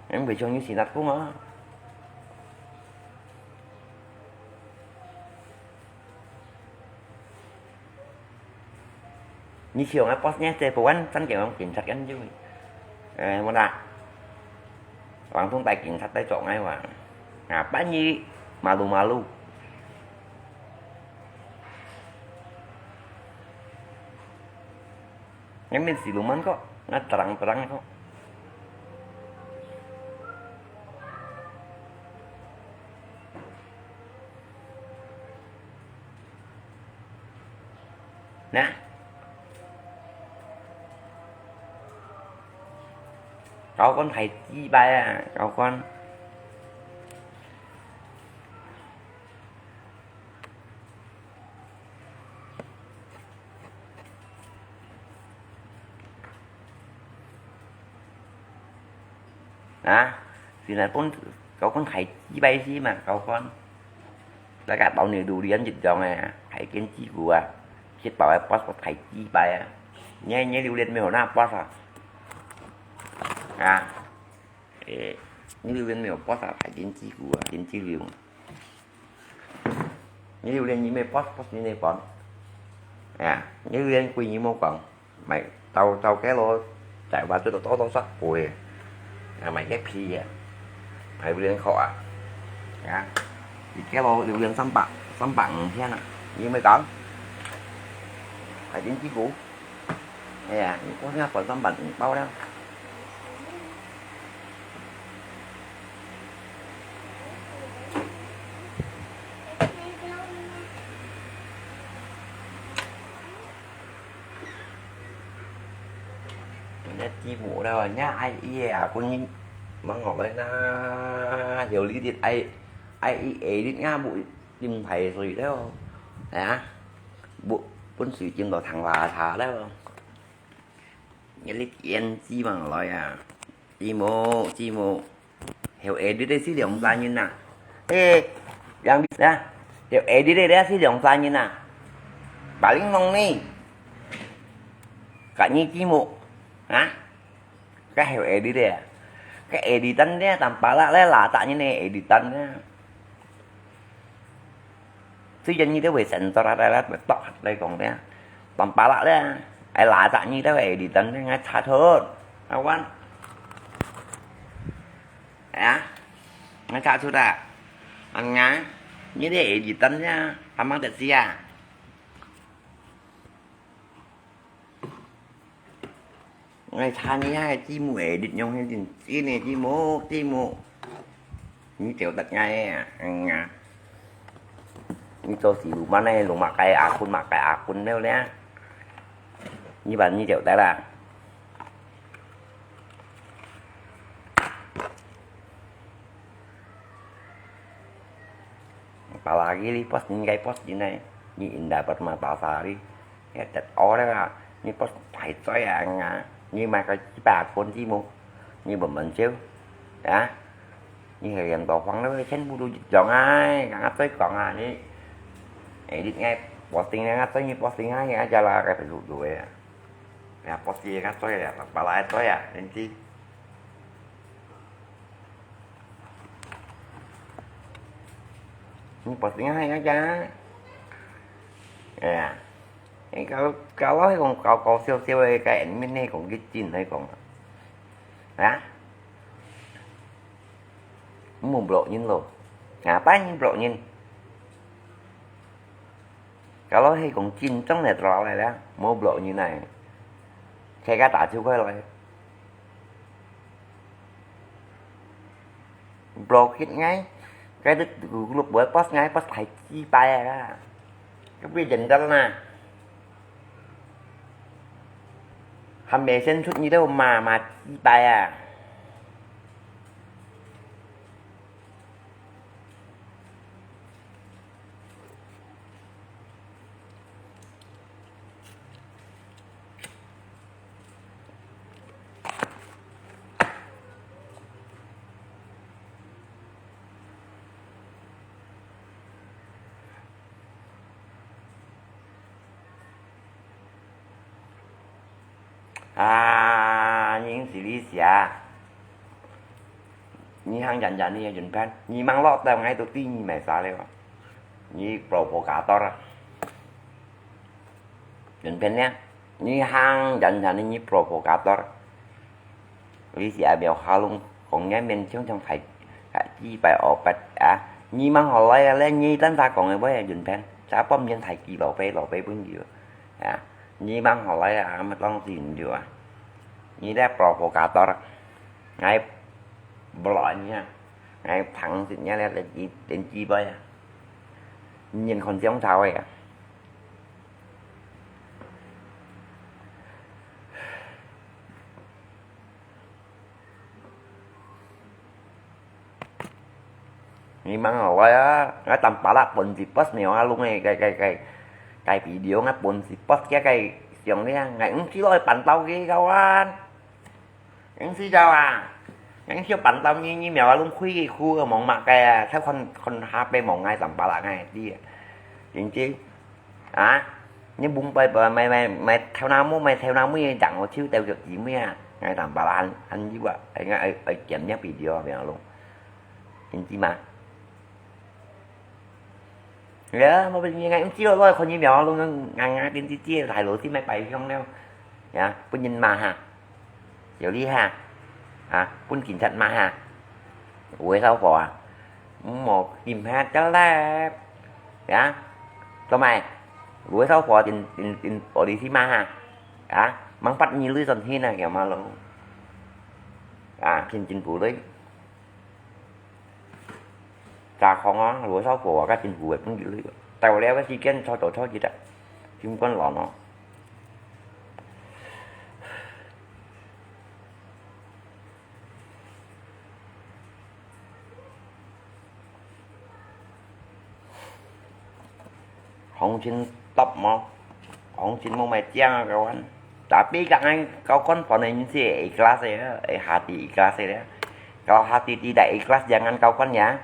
Yang bai chong yu si nat kung a. Ni siu ngai pos ngai se puan, san kiang kong kin sat kan ju. Eh, mo na. Wang tung tai kin sat tai chok ngai wang. Nga pa ni malu-malu. Ngai min siluman ko, ngai terang-terang ko. Nah. Kau kon thai chi bai a, kau kon. Hả? Thì là con, cậu con thầy chi bay xí mà cậu con. Là cả bảo này đủ điện dịch dòng này, thầy kiến chi của à. Chết bảo ai post có thầy chi bay à. Nhé, nhé, lưu điện mèo na post à. À. Ê, nhé, lưu điện mèo post à, thầy kiến chi của à, kiến chi lưu. Nyi liu lien nyi mê pos, pos nyi nê pon. Ya, nyi liu lien kui nyi mô kong. Mày tàu, tàu cái lô, chạy vào tôi tàu tàu sắt bùi. Ya, mày cái phi ya. Mày liu lien khó à. Ya. Thì cái lô liu lien sắm bạc, sắm bạc thiên à. Nyi mê kong. Phải đến chí cũ. Ya, nyi có nghe còn sắm bạc bao đó. Nè, chi mù đâu nhá, ai, ye, à, kun mang ngọc lên na, hiểu lý điệt ai. 哎，佢edit啊，無浸大水了，係啊，無分水浸到淌垃圾了。你哩胭脂嘛來啊，姊妹，姊妹，曉edit个係兩儕人啊。誒，楊啊，曉edit个係兩儕人啊。巴林弄呢，甲你姊妹，啊？ 該曉edit个，該editan咧，當巴拉咧，哪隻人个editan咧？雖然你兜會sensor啊，來來，來講咧，當巴拉咧，哎，哪隻人兜editan咧，𠊎查出，阿灣，哎呀，𠊎查出啊，啊，你兜editan咧，阿媽得知啊。 𠊎查你啊，姊妹，你用个真真个姊妹，姊妹。你走得ngay啊，嗯啊。你做事路慢个，路嘛該阿坤嘛該阿坤了咧。你把你走得啦。 Apalagi ni pos ni, kai pos ni nai. Ni indah permata sari. Ya, tet ore lah. Ni pos tai choi ya nga. Ni mai kai chi ba kon chi mu. Ni bơmân chiu. Ya. Ni hei yang to huang le chen bu du jong ai. Nga choi kong a ni. Edit ngai posting nga choi ni posting ai ya jala kai pe lu du ya. Ya, posting nga choi ya. Pala choi ya. Nen chi. Ni posting hai aja. Ya. Ê, kalau, kalau hai kong kau kau siêu siêu ai cái admin hai kong cái chin hai kong. Hả? Mu block nyin lo. Ngapa nyin block nyin? Kalau hai kong chin trong này trò này đó, mu block nyin này. Sai ka ta chiu kai lai. Block hit ngai. Cái đứt group buat post ngai post hai chi pai à. Cái bây giờ đó nè. Hàm mẹ sen sút như đâu mà mà chi pai à. À, nhưng xí lý xí à. Nyi hang yan yan ni yun pen. Nyi mang lok tao ngai tu ti nyi mai sa leo. Nyi provokator. Yun pen nia. Nyi hang yan yan ni nyi provokator. Lý xí à miao ha lung. Kong ngai men chiong chiong phải. Ka chi phải opat à. Nyi mang ho lai à le nyi tan sa kong e boi yun pen. Sa pom nyen thai ki lo pe lo pe bun yu. À. Nyi mang ho lai à. Ama tong tin yu à. Nyi le provokator. Ngai block nyi à. Ngai thẳng sit nyi le đến chi bơi à. Nhìn còn giống sao vậy à. Nyi mang ho lai à. Ngai tam pala pun si post ni à lung ngai cái cái cái cái video ngai pun si post kia cái siang ni ngai ung chi loi pan tao cái kawan. Ung chi chao à. Ngai ung chi pan tao nyi nyi miao lung khui cái khu mong mak cái à. Thao kon kon ha pe mong ngai tam pala ngai ti. Chính chi. À, nhưng bung pai pai mai mai mai theo nam mu mai theo nam mu dang ho chiu teo kiok chi mu à. Ngai tam pala han han yu à. Ai ngai ai ai kiam nyak video miao lung. Chính chi mà. Ya, mau bên ngai ung chi loi loi kon nyi miao lung ngai ngai tin chi chi lai lo chi mai pai hiong leo. Ya, bun nyin ma ha. Yau li ha. Ha, bun kin chat ma ha. Ui sao phò à. Mo kim ha chal le. Ya. Cho mai. Ui sao phò tin tin tin ổ đi chi ma ha. Ya, mang pat nyi lui son hin à kiểu ma lung. À, kin kin bu lui. Chả không á, lúa sáu của các chính phủ cũng dữ lắm. Tàu leo cái chi kiến cho tổ cho gì đó. Kim quân lò nó. 紅塵top無？紅塵無麼个靚啊，kawan。Tapi kan kawan pandai nyinsir ikhlas ya, eh, hati ikhlas ya. Kalau hati tidak ikhlas, jangan kawan ya.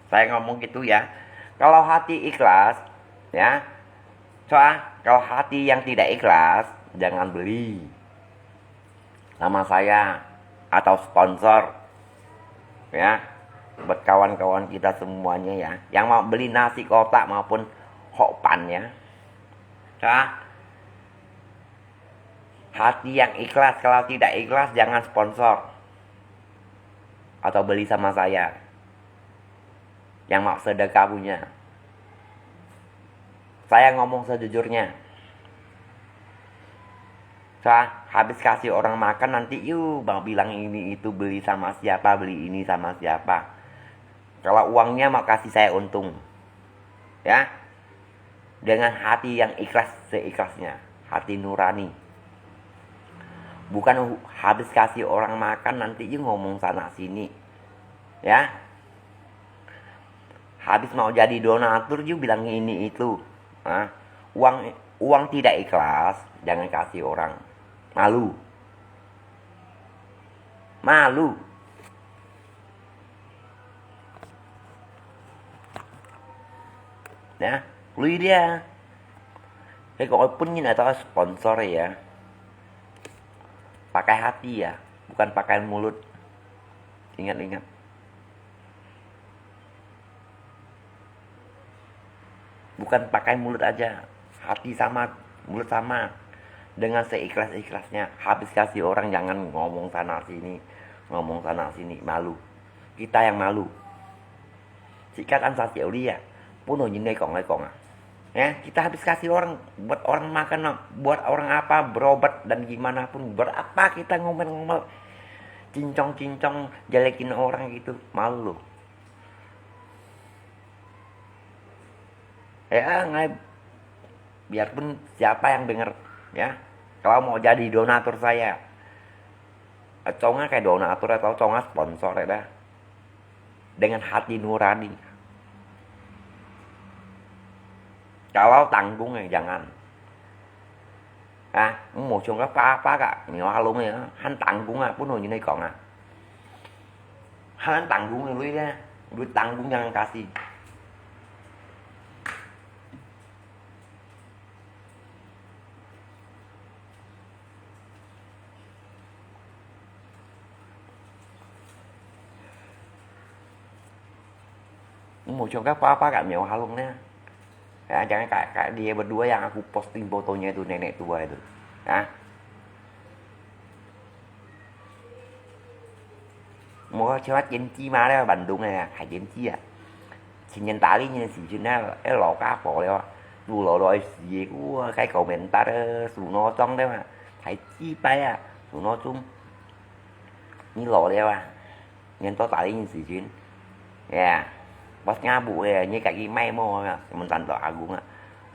Saya ngomong gitu ya. Kalau hati ikhlas, ya. Coba, kalau hati yang tidak ikhlas, jangan beli sama saya atau sponsor. Ya, buat kawan-kawan kita semuanya ya, yang mau beli nasi kotak maupun hokpan ya. Coba, hati yang ikhlas, kalau tidak ikhlas jangan sponsor atau beli sama saya. Yang mau sedekah punya. Saya ngomong sejujurnya. Saya habis kasih orang makan, nanti you mau bilang ini itu beli sama siapa, beli ini sama siapa. Kalau uangnya mau kasih saya untung. Ya. Dengan hati yang ikhlas seikhlasnya, hati nurani. Bukan hu-, habis kasih orang makan, nanti you ngomong sana sini. Ya. Habis mau jadi donatur, you bilang ini itu. Ha? Uang, uang tidak ikhlas, jangan kasih orang. Malu. Malu. Ya, lui dia. Saya kok pun ni ada sponsor ya. Pakai hati ya, bukan pakai mulut. Ingat-ingat. Bukan pakai mulut aja, hati sama, mulut sama. Dengan seikhlas-ikhlasnya, habis kasih orang jangan ngomong sana sini, ngomong sana sini, malu. Kita yang malu. Sikat an sa siau li ya, pun orang ini kong ai kong ah. Ya, kita habis kasih orang, buat orang makan, buat orang apa, berobat dan gimana pun, buat apa kita ngomel-ngomel, cincong-cincong, jelekin orang gitu, malu. Ya, ngai, biarpun siapa yang dengar, ya, kalau mau jadi donatur saya, conga kayak donatur atau conga sponsor ya dah, dengan hati nurani. Kalau tanggung ya jangan. Ha, mò想个花花个，苗下窿个，還當公啊，本來人來講啊，還當公个類咧，你當公樣个事。Mò想个花花个，苗下窿咧。 Ya, jangan kayak, kayak dia berdua yang aku posting fotonya itu, nenek tua itu. Ya. Mò想个剪枝嘛咧，Bandung咧，還剪枝啊。前年打理年時陣咧，哎，老家婆咧，路路來時，哇，該komentar，樹挪裝咧嘛，還幾百啊，樹挪裝，你老了啊。 Nyan to tali nyin si jin. Ya. Pas ngabu ya, nyi kaki mai mo ya, sementan to agung ah.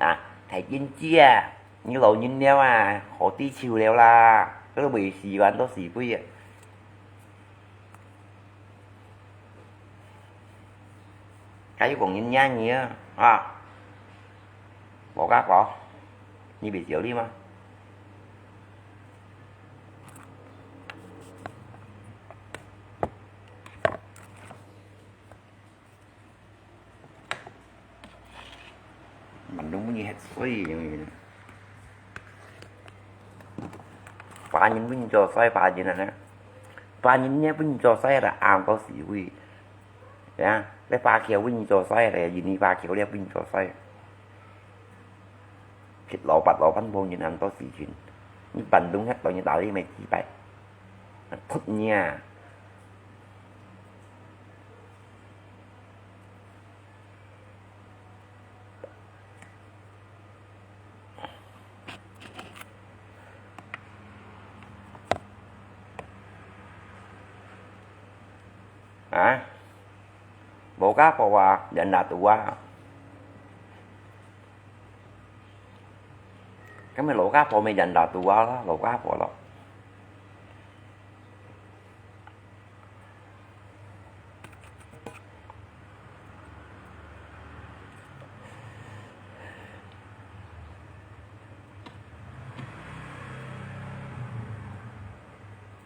Nah, thai jin chia, nyi lo nyin liao ah, ho ti chiu liao la. Lo bui si wan to si pui ah. Kayu kong nyin nya nyi ah. Ah. Bo ka ko. Nyi bi siu li ma. Mandung bunyi het sui yang ini. Panyin bunyi josai panyin ana. Panyin nya bunyi josai ada ang to si hui. Ya, le pa kiau bunyi josai ada ini pa kiau le bunyi josai. Phit lo pat lo pan bông nyin ăn to si jin. Nyi Bandung het to nyi tali mai chi pai. Khut nya. Hả? Bộ cá phô à, dành là tụi qua. Cái mày lẩu cá phô mày dành là tụi qua đó, lẩu cá phô đó.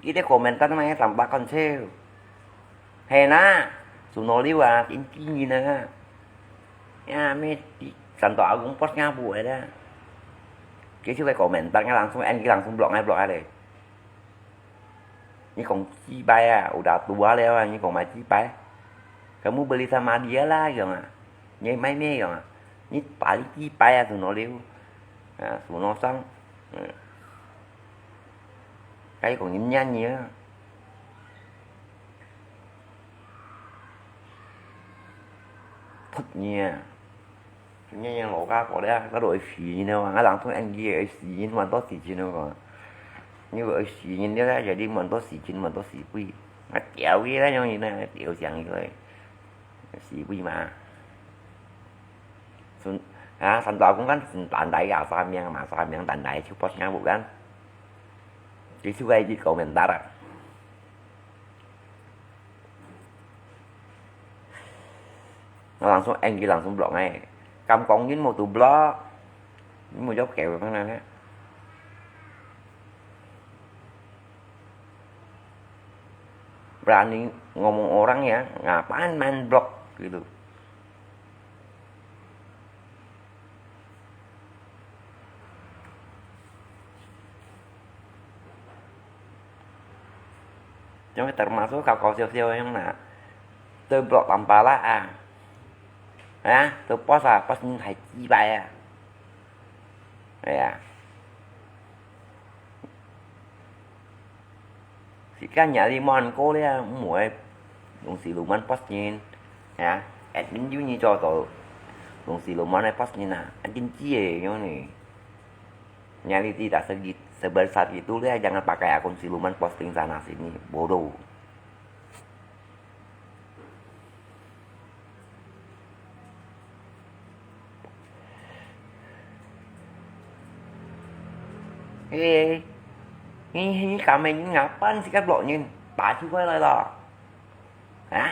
佢兜komentar nang三百kan cheu. Hei na, Suno Liu啊，真機人啊。Ya，咩，山東阿公post ngabuk啦。佢就个komentar，𠊎langsung，佢langsung block，𠊎block佢咧。你講雞掰啊，udah tua了啊，你講麼雞掰？Kamu beli sama dia lah，樣啊。你買咩樣啊？你balik雞掰啊，Suno Liu。啊，Suno Sang。嗯。 該講人家呢，噗你啊，人家老家伙咧，該都會死人了嘛，啊，人都恁樣會死人，蠻多事情了嘛。你會死人了，jadi蠻多事情，蠻多死鬼，啊，屌佢啦，樣人啊，屌上去了，死鬼嘛。 Sun-，ha，山東阿公kan sun-，tandai ya，samping嘛，samping tandai就post ngabuk kan。佢就係一komentar啊。Langsung，佢langsung block欸。Kampung人無都block，你無要搞个呢。 Berani ngomong orang ya, ngapain main block gitu. Yang termasuk kau kau siau-siau yang nak terblock tampala ah. Ya, terpaksa pas ni hai jibai ah. Ya. Sika nyali mon ko le, muai dong si luman post nyin. Ya, admin yu ni cho to. Dong si luman ai post nyin na. Adin cie yo ni. Nyali tidak segi-, sebesar itu le, jangan pakai akun si luman posting sana sini. Bodoh. Eh, ni, ni kami ni ngapain sika block nyin? Paju kau lai lo. Ha?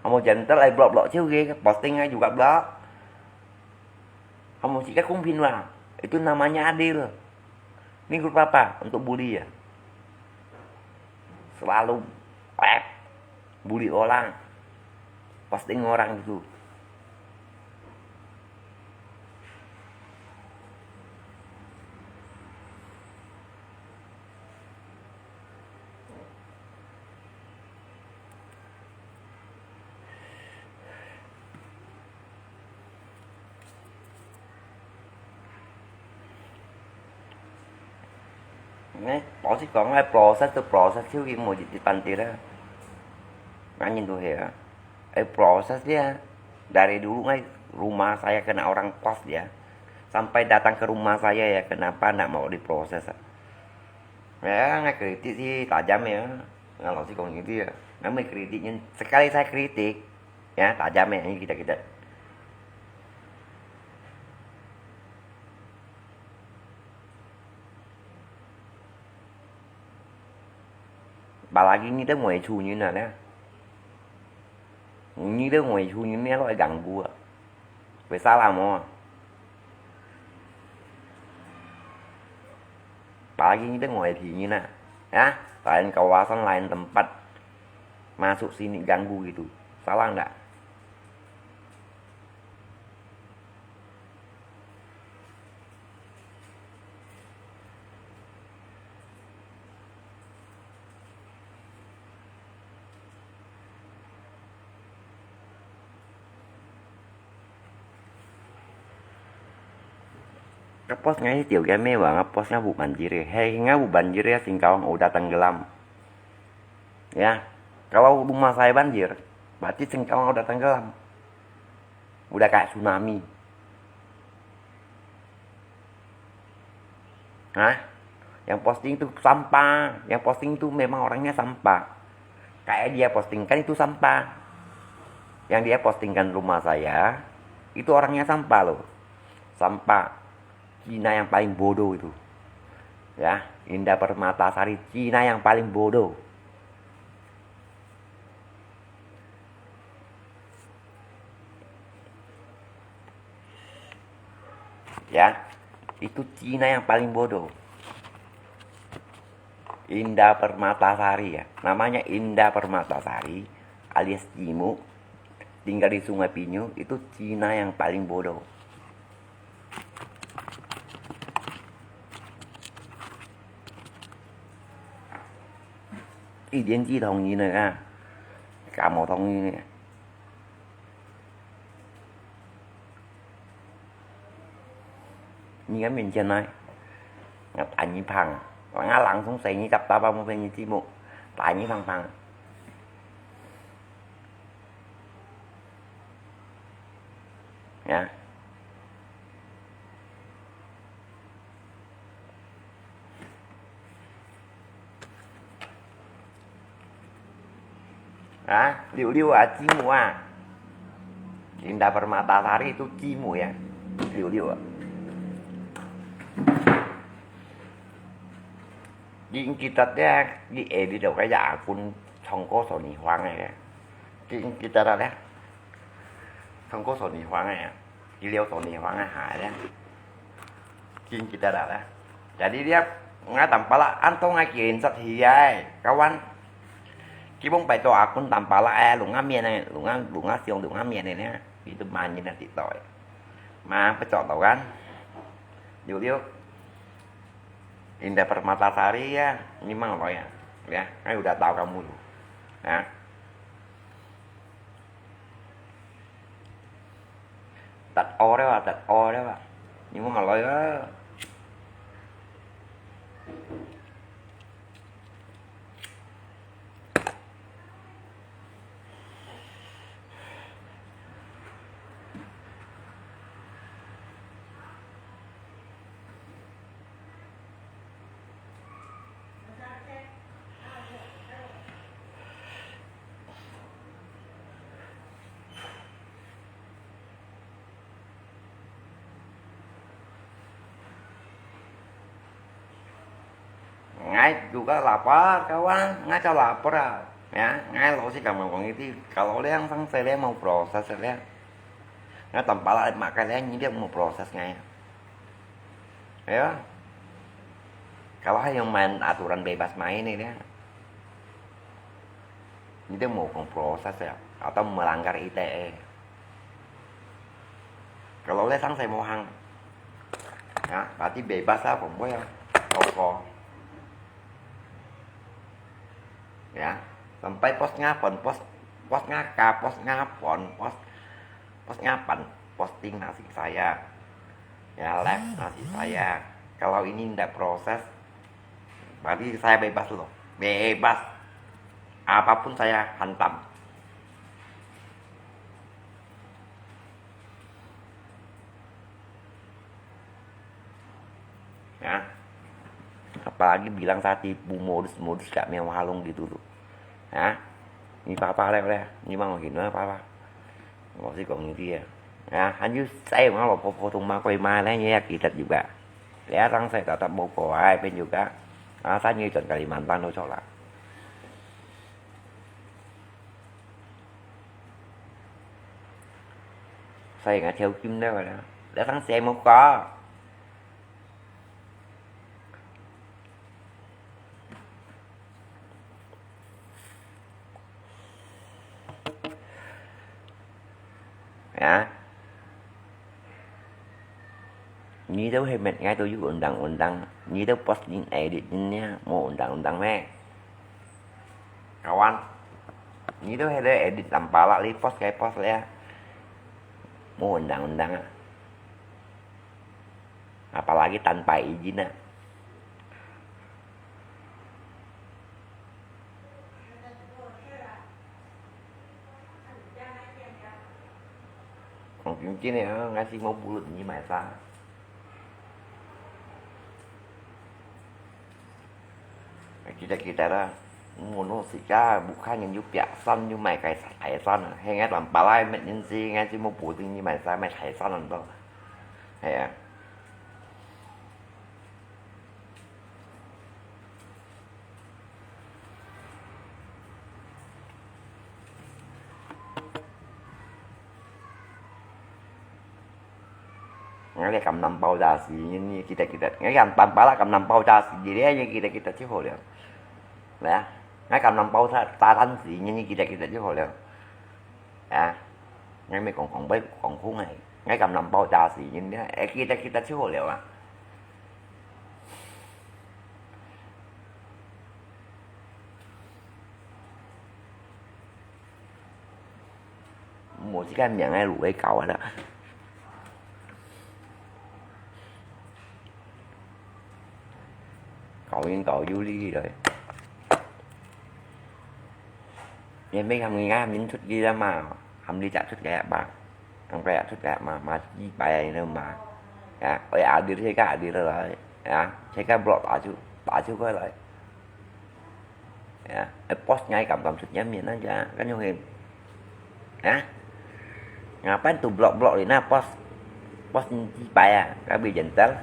Kamu gentle ai block-block ciu ke, posting ai juga block. Kamu sika 公平 lah. Itu namanya adil. Ini grup apa? Untuk bully ya? Selalu, eh, bully orang. Posting orang gitu. Nè，老實講，該proses都proses，就已經無一，一半跌啦。Ngani都係啊，哎，proses dia。Dari dulu ngai rumah saya kena orang post dia, sampai datang ke rumah saya ya, kenapa ndak mau diproses? Ya, ngai kritik sih tajam ya. Ngai老實講gitu ya. Ngai kritik nyin, sekali saya kritik, ya, tajam ya, ini kita-kita. Apalagi nyi te ngoi chu nyin na, nyi te ngoi chu nyin ni lo ganggu a. Wei salah mo. Apalagi nyi te ngoi phi nyin na. Ya, lain kawasan, lain tempat. Masuk sini ganggu gitu. Salah ndak? Nge-post ngai si tiau kia me wa, nge-post ngai bu banjir e. Hei, ngai bu banjir ya, Singkawang udah tenggelam. Ya, kalau rumah saya banjir, berarti Singkawang udah tenggelam. Udah kayak tsunami. Hah? Yang posting itu sampah, yang posting itu memang orangnya sampah. Kayak dia postingkan itu sampah. Yang dia postingkan rumah saya, itu orangnya sampah loh. Sampah. Cina yang paling bodoh itu. Ya, Indah Permatasari, Cina yang paling bodoh. Ya, itu Cina yang paling bodoh. Indah Permatasari ya, namanya Indah Permatasari alias Cimuk, tinggal di Sungai Pinyu, itu Cina yang paling bodoh. Ini 年纪同龄的啊，感冒同龄的。 你个面前来，我打你胖，我人从谁你找到把我分你寂寞，打你胖胖。呀。啊，六六啊，Cimuk啊，Indah Permatasari itu Cimuk ya，六六啊。你記得咧，你下日就个阿公唱歌送你還个咧，你記得了咧，唱歌送你還个啊。 Beliau Tony Huang hai ya. Kin kita dah lah. Jadi dia ngai tampalak, anto ngai kirim sat hiai, kawan. Kibong pai to akun tampalak eh, lunga mian eh, lunga, lunga siung, lunga mian eh, itu main nanti to eh. Mang pecok tau kan. Liu liu. Indah Permatasari ya, ni mang lo ya. Ya, ngai udah tahu kamu tu. Ya. ตัดออได้ป่ะ ตัดออได้ป่ะ นี่มันอร่อยเออ Ngai juga lapar, kawan. Ngai juga lapar ah. Ya, ngai lo si kamu kong iti. Kalau liang sang saya mau proses saya. Ngai tampalak makan liang ni dia mau proses ngai. Ya. Kalau hai yang main aturan bebas main ini dia. Ni dia mau kong proses ya, atau melanggar I T E. Kalau lihat sang saya mau hang. Ya, berarti bebas lah, kong boy ya. Toko. Ya, sampai pos ngapon, pos, pos ngaka, pos ngapon, pos, pos ngapan, posting nasi saya. Ya, live nasi saya. Kalau ini ndak proses, berarti saya bebas loh. Bebas. Apapun saya hantam. Ya. Apalagi bilang saya tipu modus-modus gak mewah long gitu loh. Ya. Ni papa leh leh, ni mang hina papa. Ngok si kong ni dia. Ya, han yu sai ngok lo po po tung ma koi ma leh ni ya kita juga. Ya, sang saya tetap mau koi pen juga. Ah, saya ni chọn Kalimantan lo chọn lah. Saya nggak theo kim dah lah. Lah sang saya mau koi. Ya. Ni tu hemet ngai tu yu undang-undang. Ni tu posting edit ni ya, mau undang-undang meh. Kawan. Ni tu hede edit tampalak li post kai post ya. Mau undang-undang ah. Apalagi tanpa izin ah. Kong cincin ya, ngasih mau bulut ni mai sa. Kita-kita lah, ngono sih kah, bukan yang yu piak san, yu mai kai sa, kai san. Hei ngai tampalak met ni si, ngasih mau bulut ni mai sa, mai kai san tu. Hei ya. Ngai kam nang bao ja si, ni kita-kita. Ngai kam tampalak kam nang bao ja si, jadi aja kita-kita sih ho liang. 來啊，𠊎敢能包炸炸彈死人，你記得記得就好了。啊，𠊎毋係講講白講空个，𠊎敢能包炸死人，你會記得記得就好了啊。 無這个名个路會搞啊啦。搞應搞有理來。也沒喊人家喊人出去了嘛，喊你家出來嘛，喊佢出來嘛，嘛幾百人了嘛。啊，愛阿弟，這个阿弟來，啊，這个block打就打就過來。 Ya, eh, pos ngai kam kam sut nyamin aja, kan yung hin. Ya? Ngapain tu blok-blok ni na pos? Pos ni tipai ya, kabi gentle.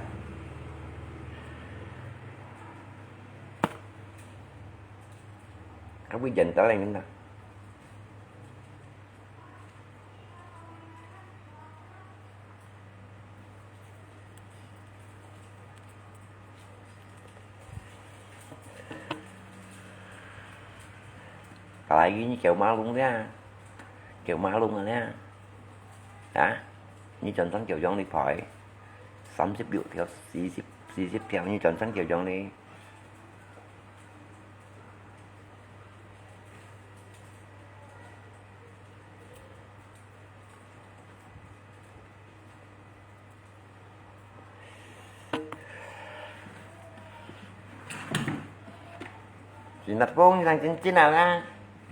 Kabi gentle yang ni na. 搞來你九馬龍呀，九馬龍啊呀，啊，你轉身九張你牌，三十六條，四十，四十條，你轉身九張你。 Sinat pung yang cincin ala,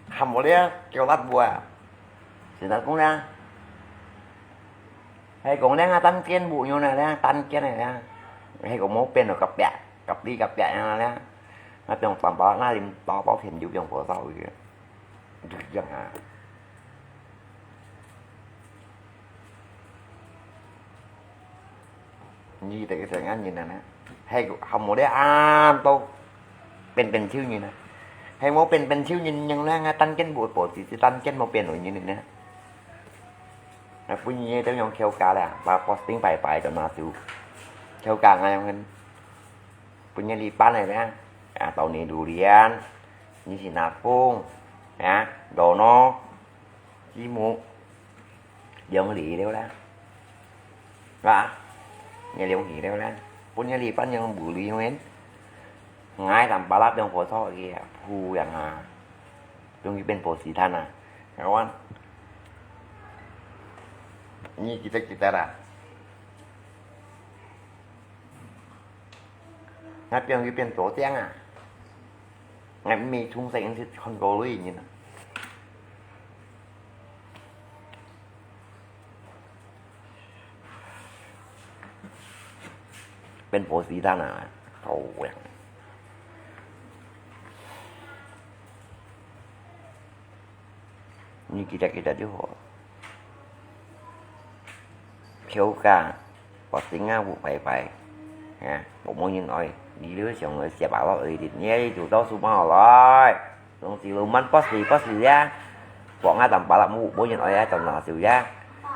ham boleh kiolat buah. Sinat pung ya. Hai kong nang atan kien bu nyo na la, tan kien na la. Hai kong mo pen no kapiak, kapi kapiak na la. Na piong pamba na lim bao bao thian yu piong po sao yu. Duk yang ha. Nhi te ke ngan nyi na na. Hai ko hamo de an to. Pen pen chiu nyi na. Hai mo pen pen chiu nyi nyang na nga tan ken bu po si si tan ken mo pen lo nyi na. Nga pu nyi te yong kêu ka la. Ba posting pai pai to na su. Kêu ka nga yong hen. Pu nyi li pan ne la. A to ni durian. Nyi si na pung. Ya, dono. Chi mu. Liong li liu la. Wa. Nyi liong li liu la. Pu nyi li pan yong bu li yong hen. Ngai tam pa lap yong po so ki. Pu yang ha. Yong ki pen po si tan na. Kawan. Nyi kita kita la. Ngat piang ki piang to tiang a. Ngat mi chung seng sit kon ko lui nyi na. Pen po si tan a. Tau yang. Ni kita-kita ju ho. Kêu ka, posting a bu pai pai. Ha, bu mo nyin oi. Ni lu siang oi siap a lo oi dit. Ni ai tu tau su ma lai. Dong si lu man post li post li ya. Buat nga tam palak mu bu nyin oi ya tam na su ya.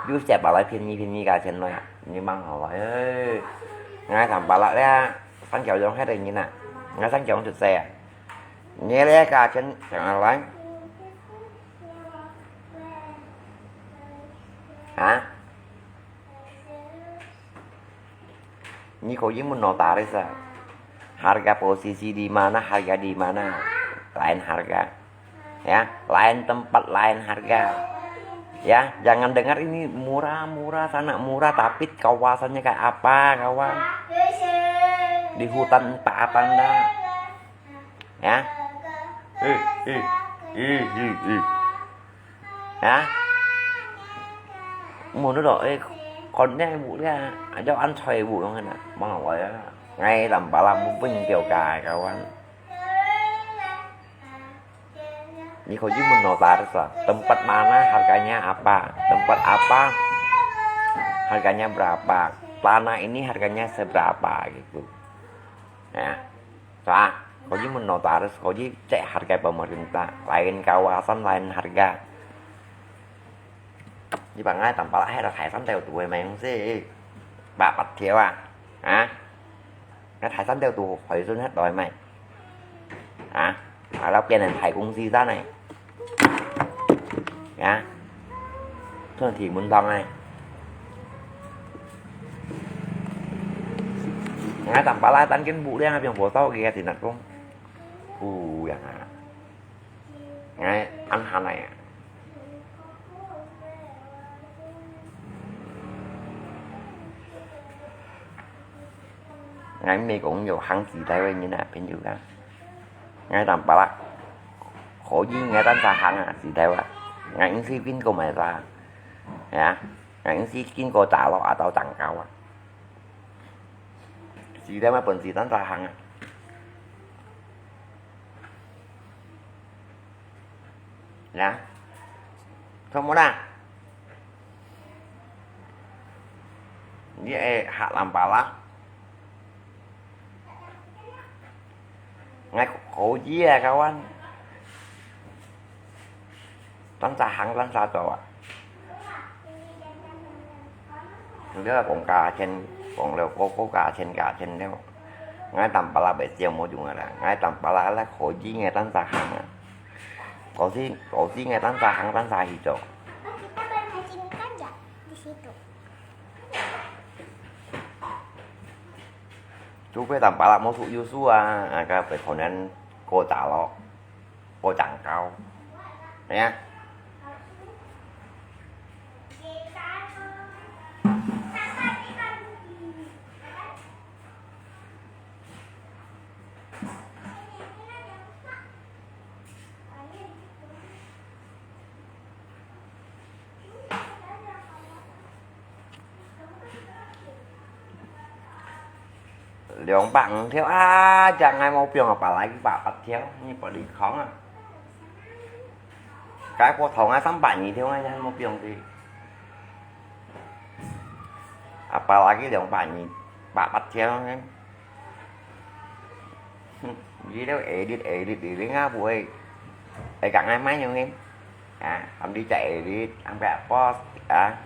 Ju siap a lai pin ni pin ni ka chen noi. Ni mang ho lai. Nga tam palak ya. Sang kiao yong hai dai nyin na. Nga sang kiao yong tut sai ya. Nyi le ka chen chang a lai. Ha? Nyi ko yi mun no ta re sa. Harga posisi di mana, harga di mana. Lain harga. Ya, lain tempat, lain harga. Ya, jangan dengar ini murah-murah, sana murah, tapi kawasannya kayak apa, kawan? Di hutan entah apa ndak. Ya. Ih, ih, ih, ih, ih. Ya. Mun đó ê, con nè bu lia, ajo ăn xoay bu yang na, mang wa ya. Ngay lam ba lam bu pin kiao ka kawan. Ni ko ji mun no ta sa. Tempat mana harganya apa? Tempat apa harganya berapa? Tanah ini harganya seberapa gitu. Ya. Sa, ko ji mun no ta sa, ko ji cek harga pemerintah. Lain kawasan, lain harga. Ji bang ai tam pala hai la thai san teo tu mai si. Ba pat thiao a. Ha? Nga thai san teo tu hoi sun hat doi mai. Ha? 啊，變成大公司噻呢。啊，算係天文堂呢。𠊎當巴拉單間屋咧，變火燒个，真係講，不一樣啊。𠊎安下來啊。 𠊎毋係講有行時代个人啊，朋友啊。𠊎當巴拉，可以𠊎單儕行啊，時代啊。𠊎毋使經過麼儕，係啊，𠊎毋使經過大陸啊，到長高啊。時代嘛，本事單儕行啊。 呀，做麼啦？你愛學人巴拉？𠊎可以啊，kawan。單儕行，單儕做啊。 你講價錢，講了個個價錢，價錢了。𠊎當巴拉會笑無用啊啦，𠊎當巴拉啦可以，𠊎單儕行啊。可是，可是𠊎單儕行，單儕去做。除非當巴拉無事有事啊，啊，該會可能過大陸。 過長高。係啊。兩百五條啊，正𠊎無放啊，百來百八條，你不離空啊。該普通啊，三百二條啊，還無放去。啊，百來个兩百二，百八條呢。 你兜edit edit edit啊，毋會，會講𠊎麼樣呢？啊，喊你再edit，喊佢post啊。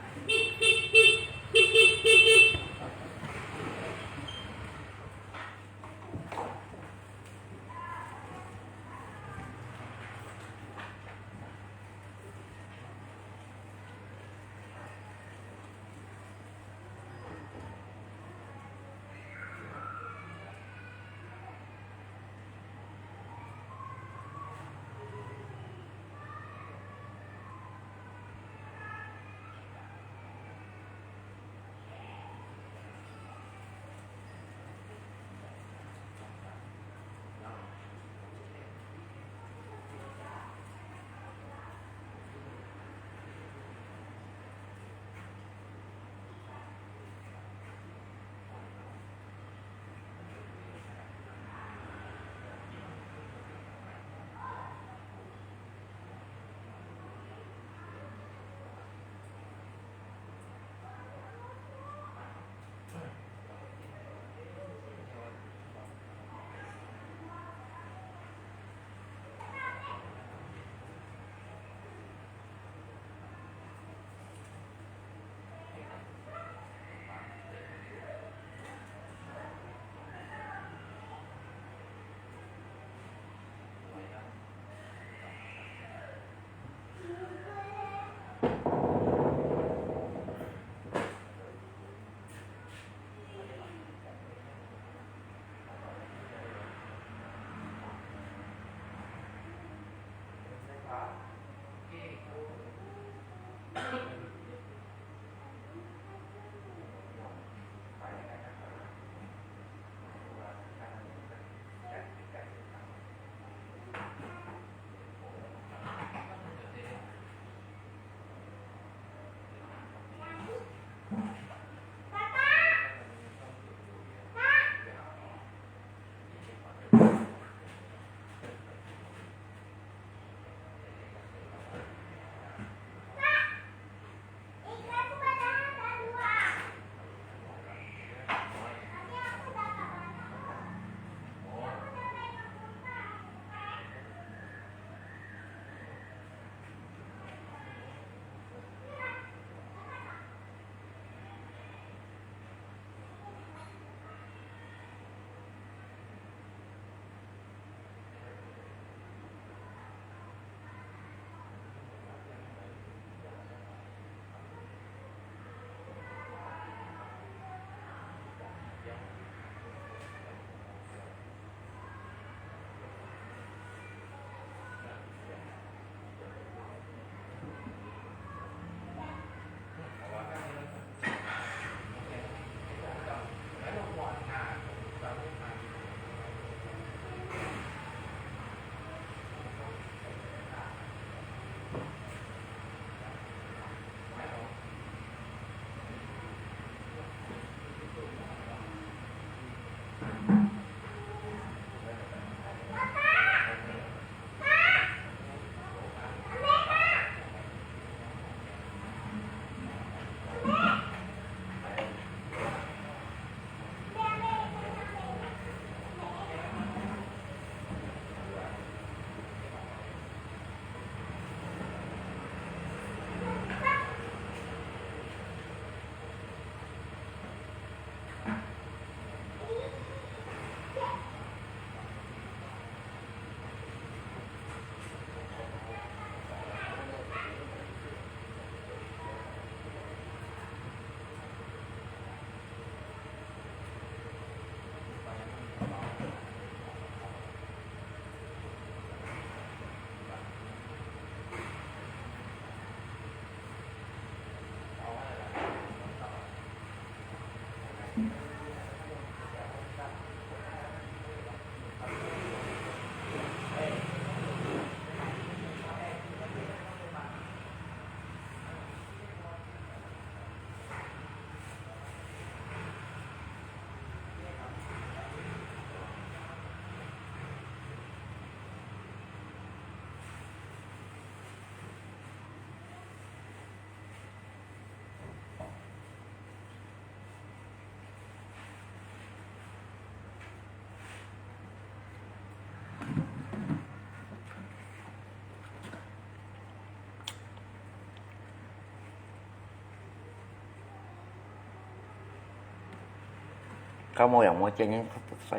該無樣無姐人出出世，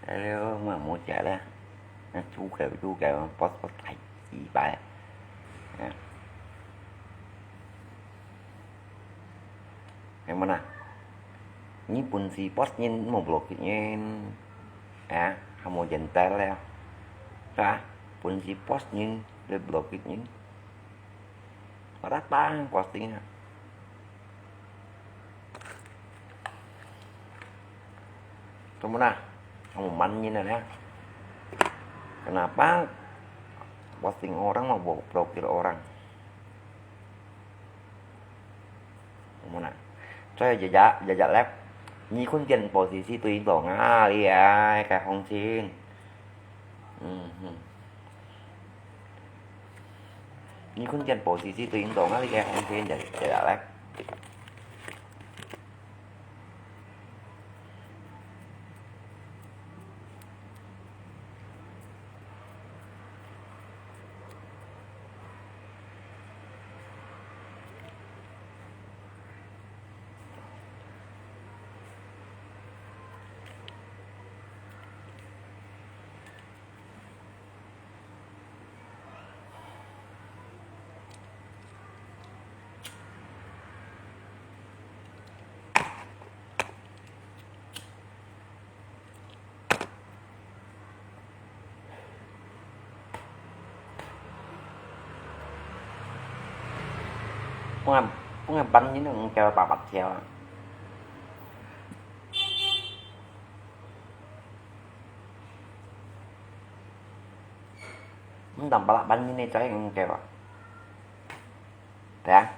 哎喲，無樣無姐咧，那豬狗豬狗，boss boss大雞巴。啊。係無啦？你本事boss人無block人，啊，還無人得了，係吧？本事boss人，你block人。 Orang tak posting. Semua, kamu manin ya. Kenapa posting orang mau blokir orang? Semua. Saya jajak, jajak live. 你看見posisi對到哪裡啊？該行情。嗯哼。 你看見posisi對到哪裡个行情就，就來。 Pung, pung ban ni nung kêu bà bạch theo. Không tầm bà bạch ni nung kêu. Thế à?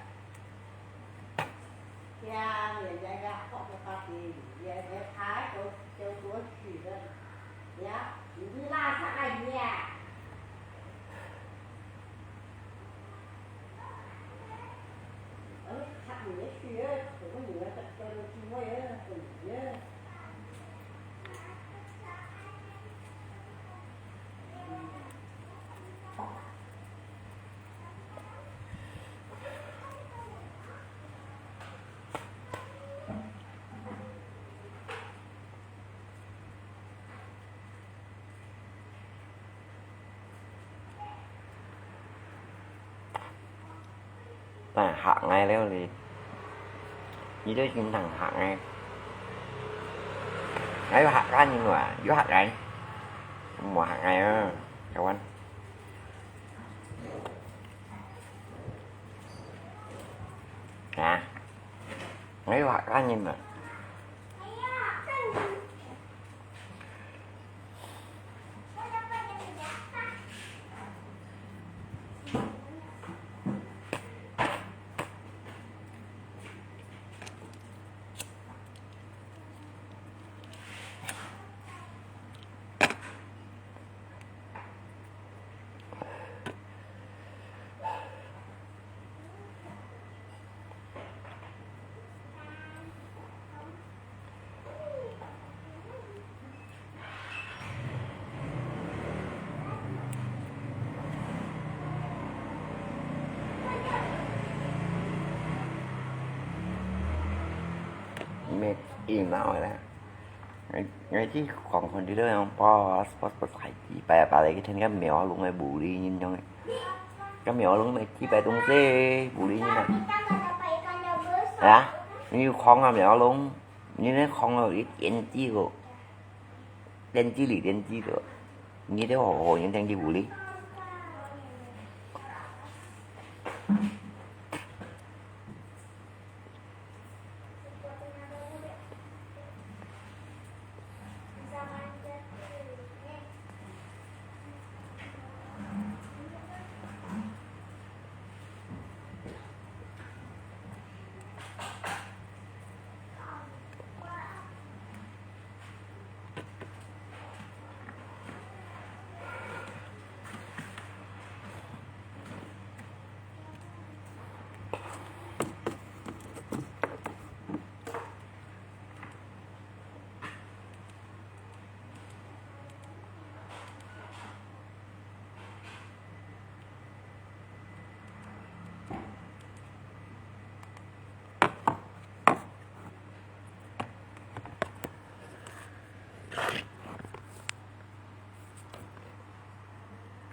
Nah, hak ngai leo li. Ni tu chính thẳng hak ngai. Ngai hak kan ni nua, yu hak ngai. Mua hak ngai ah, kawan. Nah. Ngai hak kan ni nua. Mệt im lắm rồi đấy. Ngay, ngay chứ còn còn đi đâu không? Boss, boss, boss, hãy đi, bà, bà lấy cái thân cái mèo luôn, cái bù đi nhìn trong này. Cái mèo luôn này, chỉ bà tung xe, bù đi nhìn này. Hả? Như con à, mèo luôn. Như nó không là ít tiền chi rồi. Tiền chi lì, tiền chi rồi. Như thế hổ hổ, những tiền chi bù đi.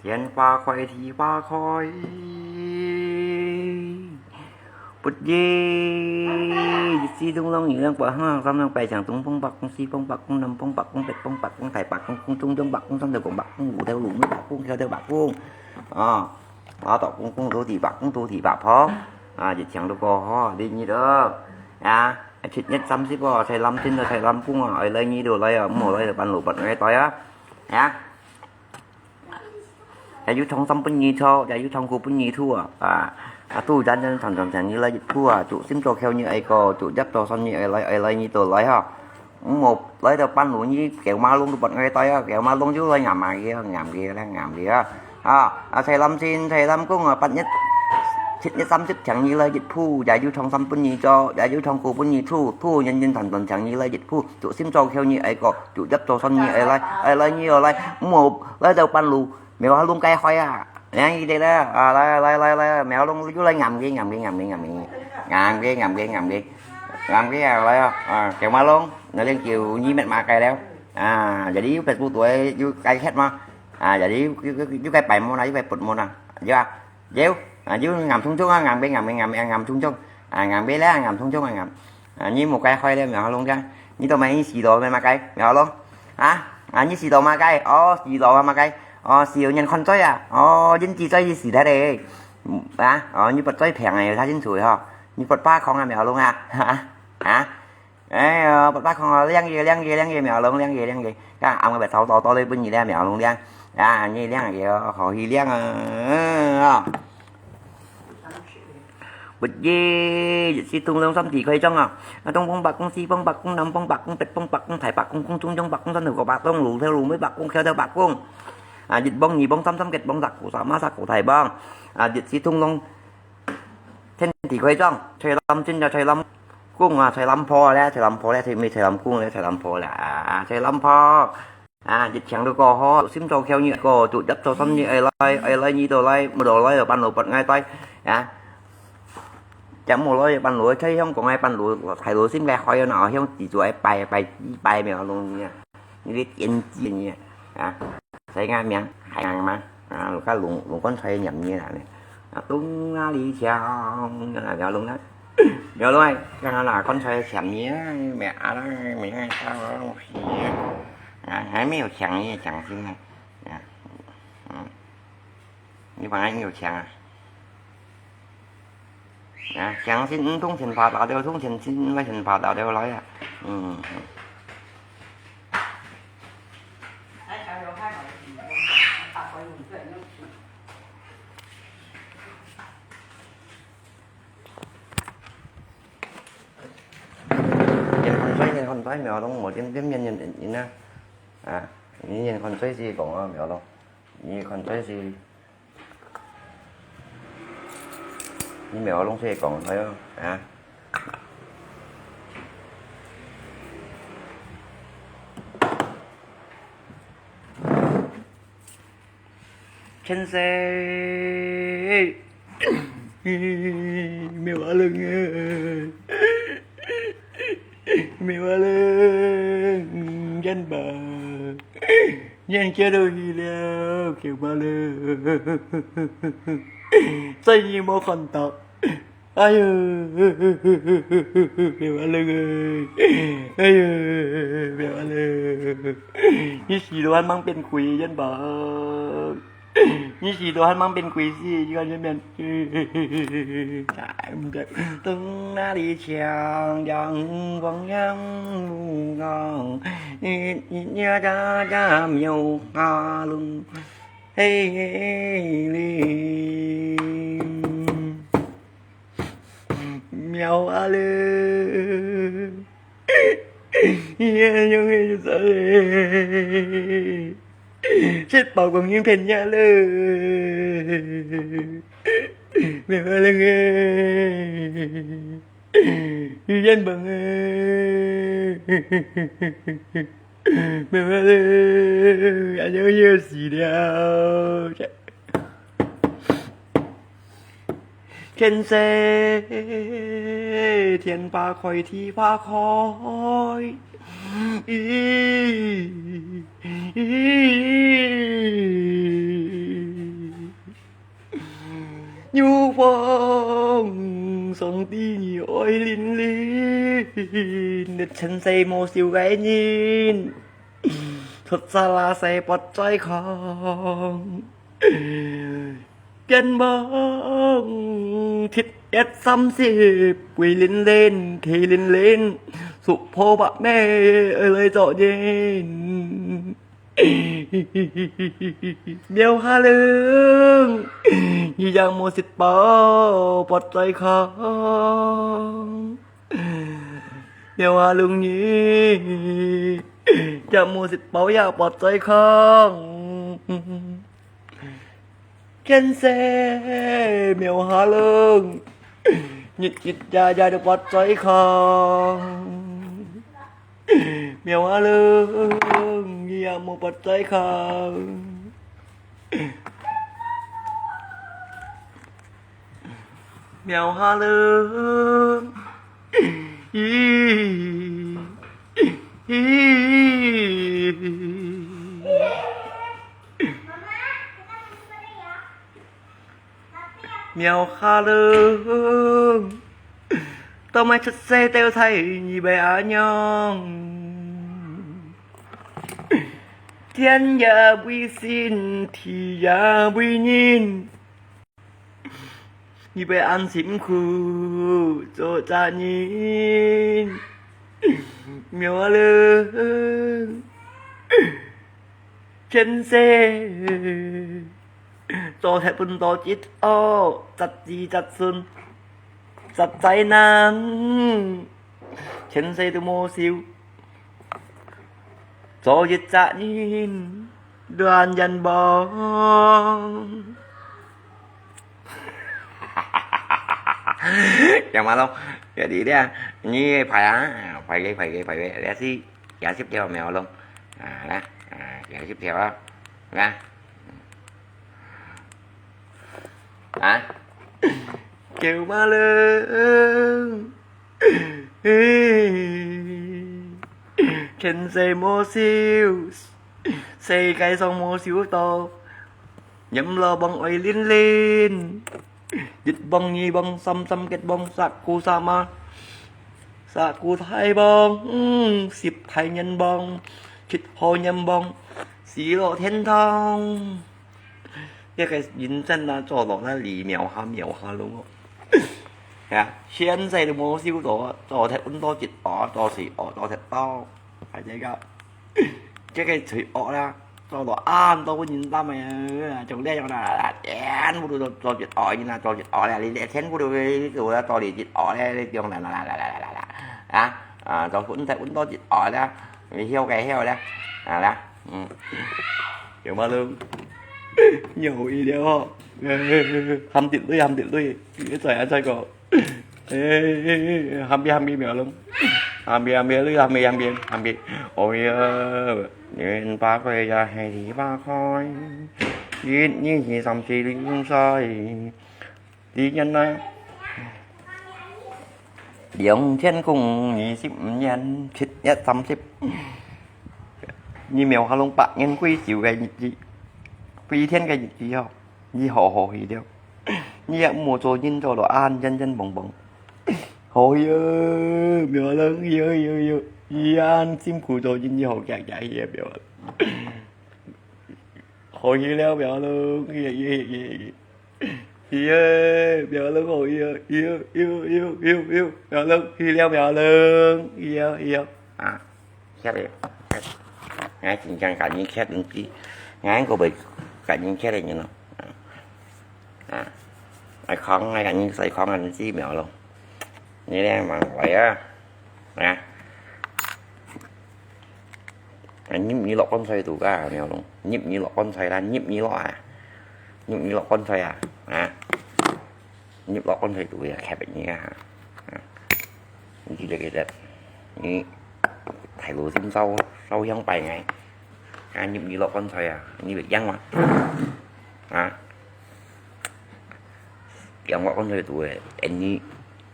天花開，地花開，不亦樂乎！東風八公，西風八公，西風八公，南風八公，北風八公，大八公，中央八公，山頭公八公，路頭路尾八公，橋頭八公。啊，啊，大公公，土地八公，土地八婆。啊，一千六个吼，你二个。啊，七月三十哦，菜籃錢哦，菜籃公哦，愛來你就來哦，毋好來就半路分𠊎帶啊。啊。 也有長衫分你著，也有長褲分你脫啊！啊，啊，肚臍臍長長長你來一褲啊，著衫著褲你愛過，著鞋著襪你愛來，愛來你就來吼。毋好來到半路你狗馬龍都分𠊎帶啊，狗馬龍就來咬嘛佢啊，咬佢啦，咬佢啊！啊，啊，菜籃錢，菜籃公啊，八月，七月三十請你來一褲，也有長衫分你著，也有長褲分你脫，脫臍臍長長請你來一褲，著衫著褲你愛過，著鞋著襪你愛來，愛來你就來，毋好來到半路。 苗阿龍該開啊，兩一个啦，啊，來來來來，苗阿龍又來咬佢，咬佢，咬佢，咬佢，咬佢，咬佢，咬佢啊，來啊，啊，狗馬龍，𠊎等叫你搣嘛該了，啊，jadi又別不對，又該歇嘛，啊，jadi又又又又該擺麼啦，又該拔麼啦，有啊，有，啊，又咬衝衝啊，咬佢，咬佢，咬佢，咬衝衝，啊，咬佢啦，咬衝衝啊，咬。 啊，你無該開了，苗阿龍个，你都買你試到咩嘛該，苗阿龍？啊，啊，你試到嘛該？哦，試到嘛該？哦，試到人看嘴啊？哦，人知嘴是試忒咧。啊，哦，你不嘴平誒，有啥清楚吼？你不怕空啊，苗阿龍啊？哈，啊，哎喲，不怕空啊，靚个，靚个，靚个，苗阿龍，靚个，靚个。啊，俺們白炒刀刀來分你咧，苗阿龍靚。啊，你靚个，好去靚啊，啊。 不亦樂乎！東風三地開張啊！啊，東風八公，西風八公，南風八公，北風八公，大八公，中央八公，山頭八公，路頭路尾八公，橋頭八公。啊，一房二房三三結房，十個三啊，十個大房。啊，樂乎東風，天地開張，菜籃錢啊，菜籃公啊，菜籃婆咧，菜籃婆咧，菜尾菜籃公咧，菜籃婆啦，啊，菜籃婆。 啊，一千六个吼，心做竅你个，做入做心你愛來，愛來你就來，無就來就半路分𠊎帶，啊。若無來就半路，在香港个半路，大路心个海啊，那香地主愛拜，拜，拜廟咯你啊，你个天子你啊，啊，所以个名，海洋嘛，啊，有个龍，龍冠彩念你啦，啊，東哪裡強，啊，廟龍啊，廟龍啊，看啊啦，冠彩念你啊，咩啊啦，咩啊，啊， 啊，還沒有強，你也強心啊。啊，嗯，你本來有強啊。啊，強心，嗯，從前發達了，從前心來先發達了來啊。嗯。嗯。 眼看衰，眼看衰，苗龍無點點眼眼眼啊！啊，你眼看衰是講啊，苗龍，你看衰是，你苗龍是講，哎喲，啊。 千歲，苗阿龍啊，苗阿龍，冤吧，冤家都去了，苗阿龍，再也無看到。 哎喲，苗阿龍啊！哎喲，苗阿龍！你死了還吂變鬼，冤吧？你死了還吂變鬼死，你看這面。東哪裡強，陽光陽光，你你你家家苗阿龍，嘿嘿哩。 苗阿龍，你恁樣个意思咧？食飽光明騙人咧！苗阿龍啊，你冤枉啊！苗阿龍，恁樣要死了！ 千歲，天花開，地花開。咦，咦，前世無修个人，出家啦世不再空。見亡七月三十，歸零零，地零零，叔婆伯姆愛來做人。 廟下龍，你也莫食飽，不再空。廟下龍，你也莫食飽，也不再空。見世廟下龍，日日夜夜都不再空。 廟下龍，你也莫不再空。廟下龍，咦，咦。 廟下龍，做麼出世投胎你會恁樣？天也為神，地也為人，你會恁辛苦做隻人。廟下龍，前世 做忒分多積惡，積子積孫，積災難，前世都無修，做一隻人，亂冤枉。Yang malu, jadi dia, ni pai ah, pai ke, pai ke, pai ke, dia si, ya sip dia malu, ah, lah, ah, ya sip dia lah, lah. Hả? Kêu má lưng. Khen xe mô siêu. Xe cái sông mô siêu to. Nhắm lo bông ơi linh linh. Dịch bông nhi bông xăm xăm kết bông sạc cu sa ma. Sạc cu thái bông. Sịp thái nhân bông. Chít hồ nhắm bông. Xí lộ thiên thông. 這个人生啊，做落那里廟下廟下咯。啊，現在都無修道，做忒恁多積惡，做罪惡，做忒多，還這个，這个罪惡啦，做落恁多人擔个，從這樣啦，全部都做，做積惡，你那做積惡咧，你全部都做，做你積惡咧，你種啦啦啦啦啦啦啦，啊，啊，做恁多，恁多積惡啦，你曉个曉啦，啊啦。 嗯。Kiểu mà luôn. Nhiều ý điều. Hâm tịt lui, hâm tịt lui. Cái trời ăn trời có. Ê, ê, ê, ê, hâm bi, hâm bi mèo luôn. Hâm bi, hâm bi lui, hâm bi, hâm bi, hâm bi. Ôi, ờ, nên ba quay ra hay thì ba khói. Ít như thì tầm chỉ lui không sai. 這年啊，兩千空二十五年七月三十，你廟下弄百年歸壽个日子，歸天个日子哦，你好好去了。你也莫做人做到恁認認បងបង。好去啊，廟下弄，去啊，去啊，去啊，你恁辛苦做人，你好遽遽去啊，廟下弄。 好去了，廟下弄，去，去，去，去。去啊，廟下弄，好去啊，去啊，去啊，去啊，廟下弄，去了，廟下弄，去啊，去啊。啊，歇了。𠊎真正甲你歇毋知，𠊎个袂甲你歇个人咯。啊，啊，𠊎講，𠊎甲你再講啊，你知廟下弄。你咧，慢來啊，啊。 啊，入你落棺材肚个，你講，入你落棺材啦，入你落啊，入你落棺材啊，啊，入落棺材肚个，開別人啊，啊，你記得記得，你大路心燒，燒香拜𠊎，啊，入你落棺材啊，你會驚嗎？啊，入落棺材肚个，你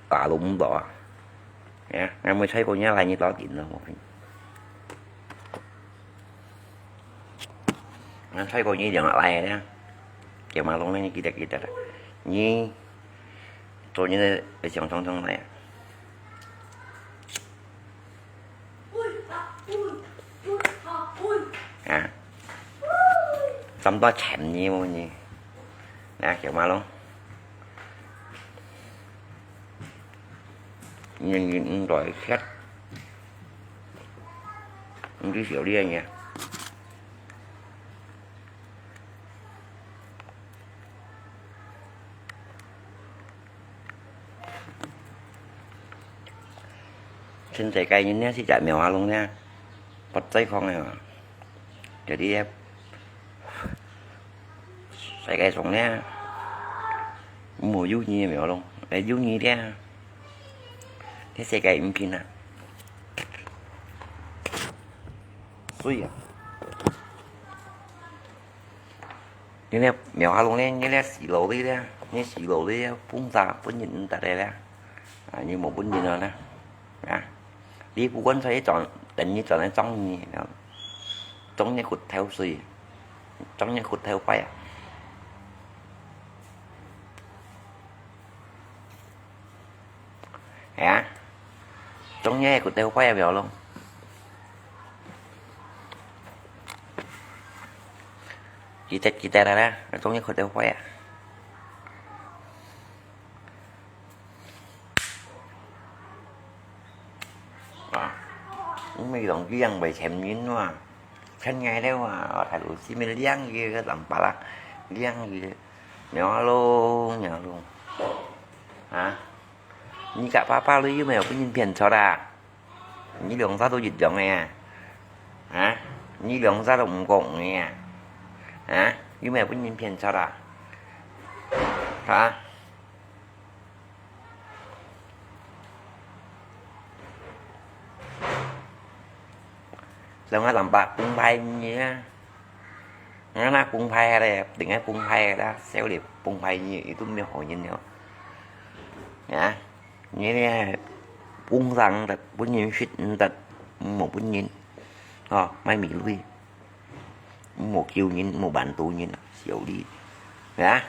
打攏毋到啊。 Ya, ngan mo chai ko nya lai ni tao tin lo mo. Ngan chai ko ni jang lai ya. Ke ma long ni kita kita. Ni to ni le siang chong chong lai. 差不多千二無呢。啊，小馬龍，你你你來吃，你最少啲啊！全世界人呢，四隻貓仔籠呢，發災荒个嘛，就係 世界上呢，無有你个貓籠，哎，有你个，這世界毋平啊！水啊！你這貓仔籠呢，你這死老弟呢，你死老弟呢，分啥分人毋得了呢？啊，你無分人了呢？啊，你不管出去賺，等你賺來裝你，裝你骨頭水，裝你骨頭壞啊！哎呀，裝你骨頭壞啊，不要弄。記得，記得了啦，裝你骨頭壞啊！ 啊，毋係講領會錢銀哇，錢來了啊，大陸是毋係領佢个三百啦，領佢个，貓仔籠，貓仔籠。啊，你个爸爸你有沒有分人騙出啊？你兩儕都一樣个啊？啊，你兩儕都毋講个啊？啊，有沒有分人騙出啊？啊？ 所以𠊎三百分派你啊！𠊎若分派咧，定係分派啦，少了分派你，佢都毋係好人了。啊，你呢，分生得，分人食毋得，無分人，哦，賣米類，無救人，無辦到人，少了，啊！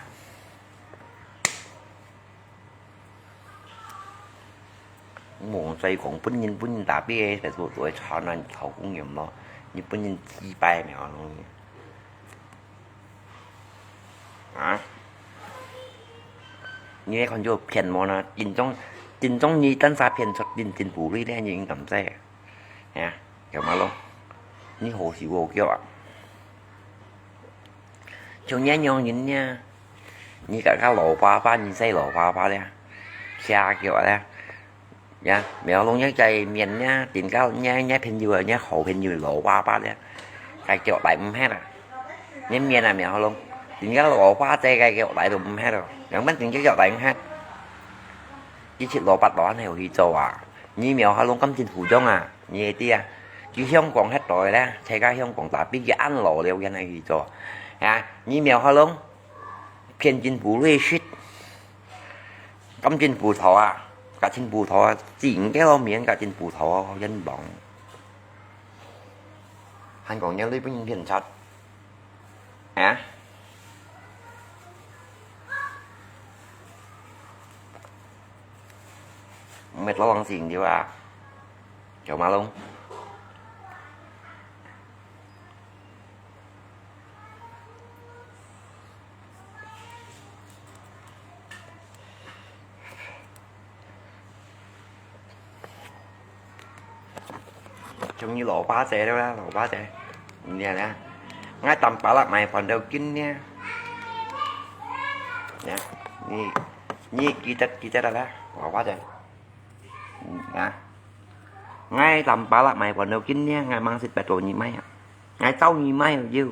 無再講分人，分人打別个，在做做个吵鬧，吵公園咯，你分人擊敗了，啊？你還看就騙無呢？真正，真正你單儕騙出真，真不利咧，你應該知。啊，有嘛咯？你好手好腳啊！ 像恁樣人呢，你个个老爸爸，你細老爸爸咧，徛腳咧，呀，貓仔籠个面呢，頂高若，若朋友啊，若好朋友老爸爸咧，个腳來毋忒啊。你面啊，貓仔籠，頂高老爸仔个腳來都毋忒咯，仰般頂高腳來毋忒？一七老八老恁樣去做啊，你貓仔籠敢真苦衷啊，你會知啊？去香港歇到咧，在个香港打比佢恁老了，佢還去做。 啊，你貓仔籠，騙真不利食，敢真葡萄啊，甲真葡萄啊，真个咯，面甲真葡萄啊，人講。還講你你分人騙出，啊？毋係老王先對啊，小馬龍。 像你老爸仔了啦，老爸仔，你看啦，𠊎擔把摝買飯到今呢。呀，你，你記得，記得了啦，老爸仔。 嗯，啊，𠊎擔把摝買飯到今呢，𠊎吂識八到你買啊。𠊎找你買又，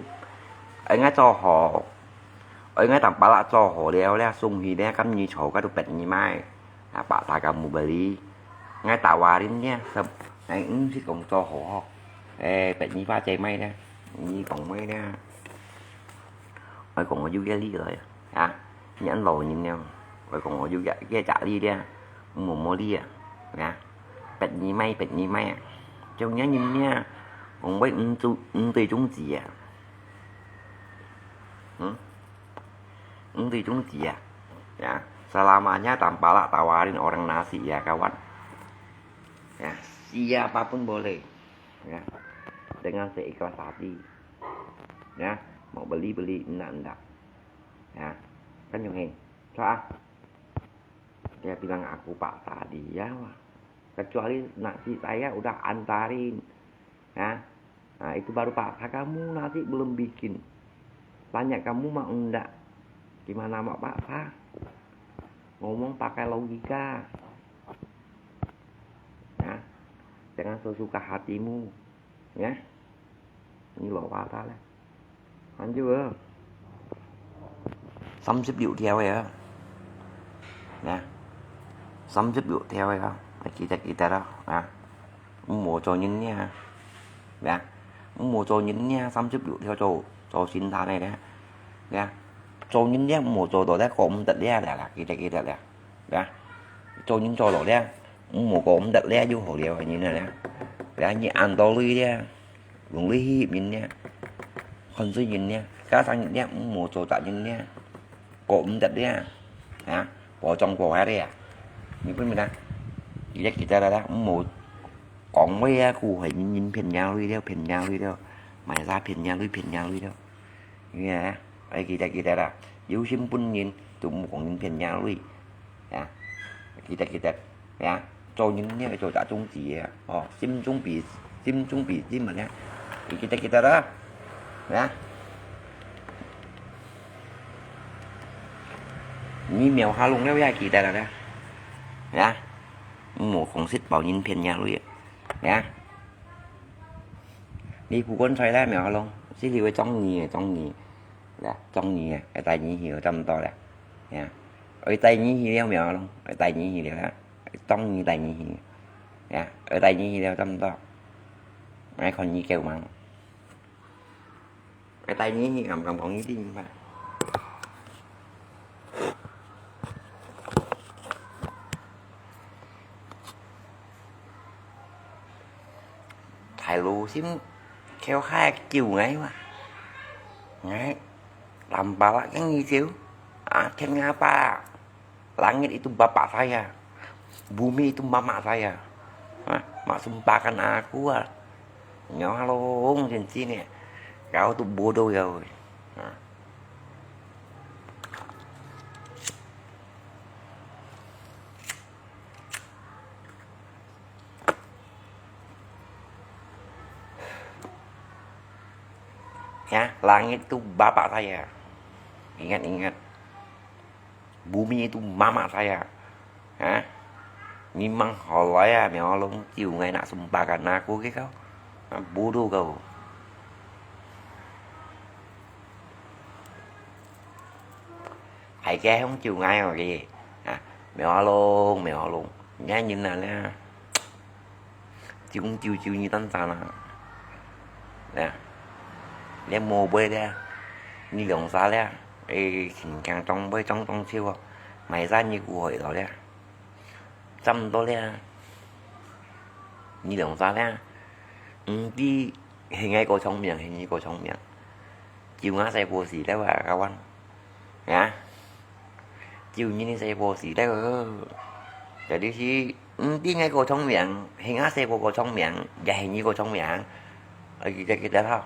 愛𠊎做好，愛𠊎擔把摝做好了咧，送去咧，今日坐个都八你買，啊，把大家無不哩。𠊎打話恁呢，係，𠊎毋識講做好吼，誒，八你把姐買咧，你講買咧，愛講我有个理來啊。 啊，你恁老人了，𠊎講𠊎有壓，這壓力了，無無力啊，啊，八你買，八你買啊，像你人呢，講話毋注，毋對宗旨啊，嗯，毋對宗旨啊，啊，selamanya tanpa lak tawarin orang nasi ya kawan, ya, siapa pun boleh, ya, dengan seekor sapi, ya. Mau beli-beli, ndak-ndak. Ya, kan yung eh. Coba. Dia bilang aku paksa dia, wah. Kecuali nasi saya udah antarin. Ya. Nah, itu baru paksa, kamu nasi belum bikin. Tanya kamu mau ndak? Gimana mau paksa? Ngomong pakai logika. Ya. Jangan sesuka hatimu. Ya. 你老爸他了。還有啊，三十六條个啊，呀，三十六條个啊，記得記得啊，啊，毋好做人啊，呀，毋好做人啊，三十六條做做神探个咧，呀，做人啊毋好做到咧，過毋得了了啦，記得記得了，呀，做人做到咧，毋好過毋得了就好了，人啊咧，呀，你恁多鐳咧。 用鐳去翕人呢，看衰人呢，加上人呢，毋好做賊人呢，過毋得呢，啊，過莊過下呢，你分明啊，你也記得了啦，毋好講話啊，故害人，人騙人鐳了，騙人鐳了，賣啥騙人鐳，騙人鐳了，你啊，愛記得記得啦，有心分人，都毋好講人騙人鐳。 呀，記得記得，呀，做人呢，做大眾子个，哦，心中比心中比心嘛呢，你記得記得啦，呀。你苗下弄了也記得了呢，呀，毋好講食飽人騙人鐳，呀。你不管在啦，苗下弄，是你會中意个，中意，呀，中意个，愛帶你去，差不多了，呀。 愛帶你去了無咯？愛帶你去了啊，當然帶你去。呀，愛帶你去了，差不多。愛看你夠嗎？愛帶你去，敢敢講一定吧？大陸先，橋下救𠊎哇！𠊎，lambat kang hijau, akhirnya apa? Langit itu bapak saya, bumi itu mamak saya. Hah, mak sumpahkan aku ah. Nyawa long cincin ni, kau tu bodoh kau. Hah. Ya, langit tu bapak saya. Ingat-ingat. Bumi itu mamak saya. Hah? Memang halai ah, mèo a long, ciu ngai nak sumpahkan aku ke kau. Ah, bodoh kau. Hai ke hong ciu ngai ah ke. Ah, mèo a long, mèo a long. Ngai nyin na le. Ciu ciu ciu nyi tan sa na. Nè. Nè mô bơi le. Nyi lòng sa le. Ê, khinh kiang trong bơi trong trong ciu ah. Mai sa nyi ku hoi lo le. Chăm to le. Nyi lòng sa le. Ừm, đi, hình ai có trong miệng, hình nyi có trong miệng. Ciu ngã sai bùa xì le wa, kawan. Nè. Chiu nyi ni sai bùa xì le. Jadi si, ừm, đi ngay có trong miệng, hình á sai bùa có trong miệng, ya hình nyi có trong miệng. Ơ, kita kita ha.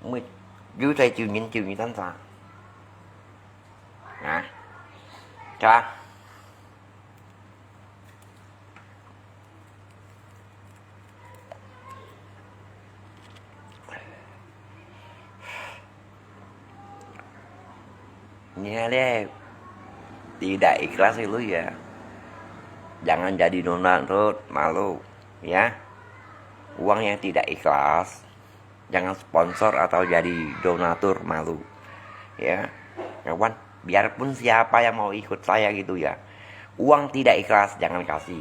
Mui, yu sai chiu nyi, chiu nyi tan sa. Nè. Cho. Nyi le, tidak ikhlas itu ya. Jangan jadi donatur, malu, ya. Uang yang tidak ikhlas, jangan sponsor atau jadi donatur, malu. Ya, kawan, biarpun siapa yang mau ikut saya gitu ya, uang tidak ikhlas, jangan kasih.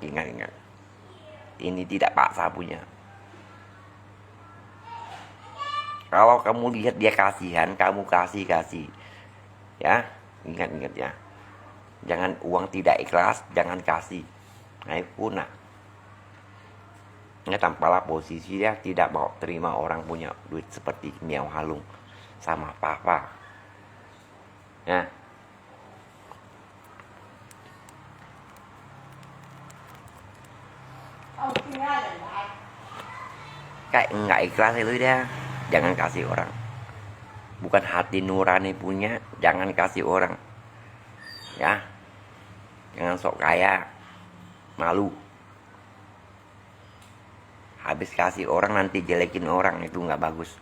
Ingat-ingat. Ini tidak paksa punya. Kalau kamu lihat dia kasihan, kamu kasih, kasih. Ya, ingat-ingat ya. Jangan, uang tidak ikhlas, jangan kasih. Nah, itu punah. Nah, tampaklah posisi dia tidak mau terima orang punya duit seperti Miao Halung sama Papa. Nah. Kayak nggak ikhlas itu dia, jangan kasih orang. Bukan hati nurani punya, jangan kasih orang. Ya. Jangan sok kaya. Malu. Habis kasih orang, nanti jelekin orang, itu nggak bagus.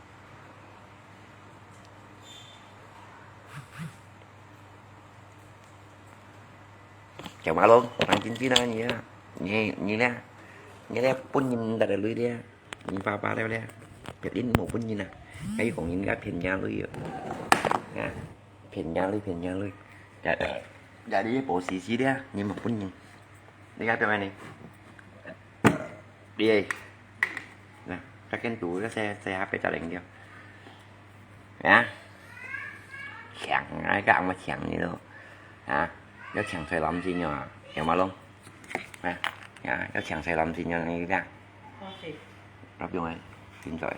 條馬路，行緊啲啦，你啊，你你咧，你咧本人得个鐳咧，你爸爸了咧，別人無本人啊，還有講人家騙人鐳啊，啊，騙人鐳，騙人鐳，呀，呀，你保時時咧，你無本人，你看表妹呢？ Đi. Nè, các kênh chủ nó sẽ sẽ hấp cho lệnh kìa. Nè. Chẳng ai các ông mà chẳng gì đâu. Hả? Nó chẳng sai lầm gì nhỉ? Chẳng mà luôn. Nè. Nè, nó chẳng sai lầm gì nhỉ, này kìa. Nó dùng này. Xin rồi.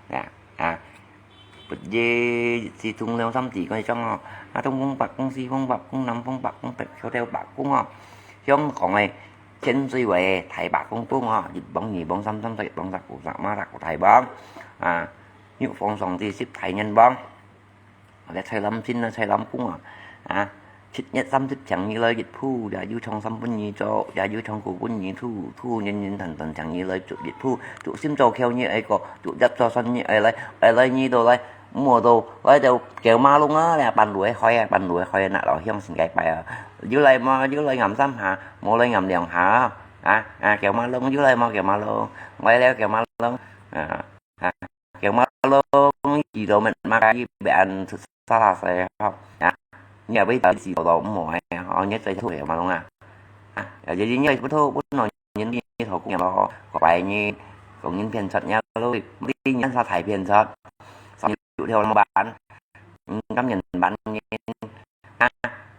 Nè. Hả? Bật dê si thùng leo xăm chỉ coi trong họ. À, trong phong bạc, công si phong bạc, công năm phong bạc, công tạch theo theo bạc, công họ. Hiong còn này, 千歲位个大伯公公哦，一磅、二磅、三磅、四磅、十磅、十五、十六磅，啊，玉皇上帝十大人磅，或者蔡瀾星啊、蔡瀾宮啊，啊，七月三十請你來日普，也有唱三本二做，也有唱九本二吐，吐認認真真請你來做日普，做心做竅你愛過，做入做身你愛來，愛來你都來，無都來到九馬龍啊，來半路開啊，半路開啊，那老鄉新界拜啊，有來無？有來暗三下，無來暗兩下啊。 啊，啊，九馬龍，有來無？九馬龍，來了九馬龍，啊，啊，九馬龍，一路乜嘛，一般沙拉西吼，啊，你也會到一路都毋好哎，哦，你最吐九馬龍啊，啊，有些人也不吐，不能人你頭姑娘咯，怪你，講人騙出你咯，你人啥太騙出，上有條板，嗯，咁人板人，啊，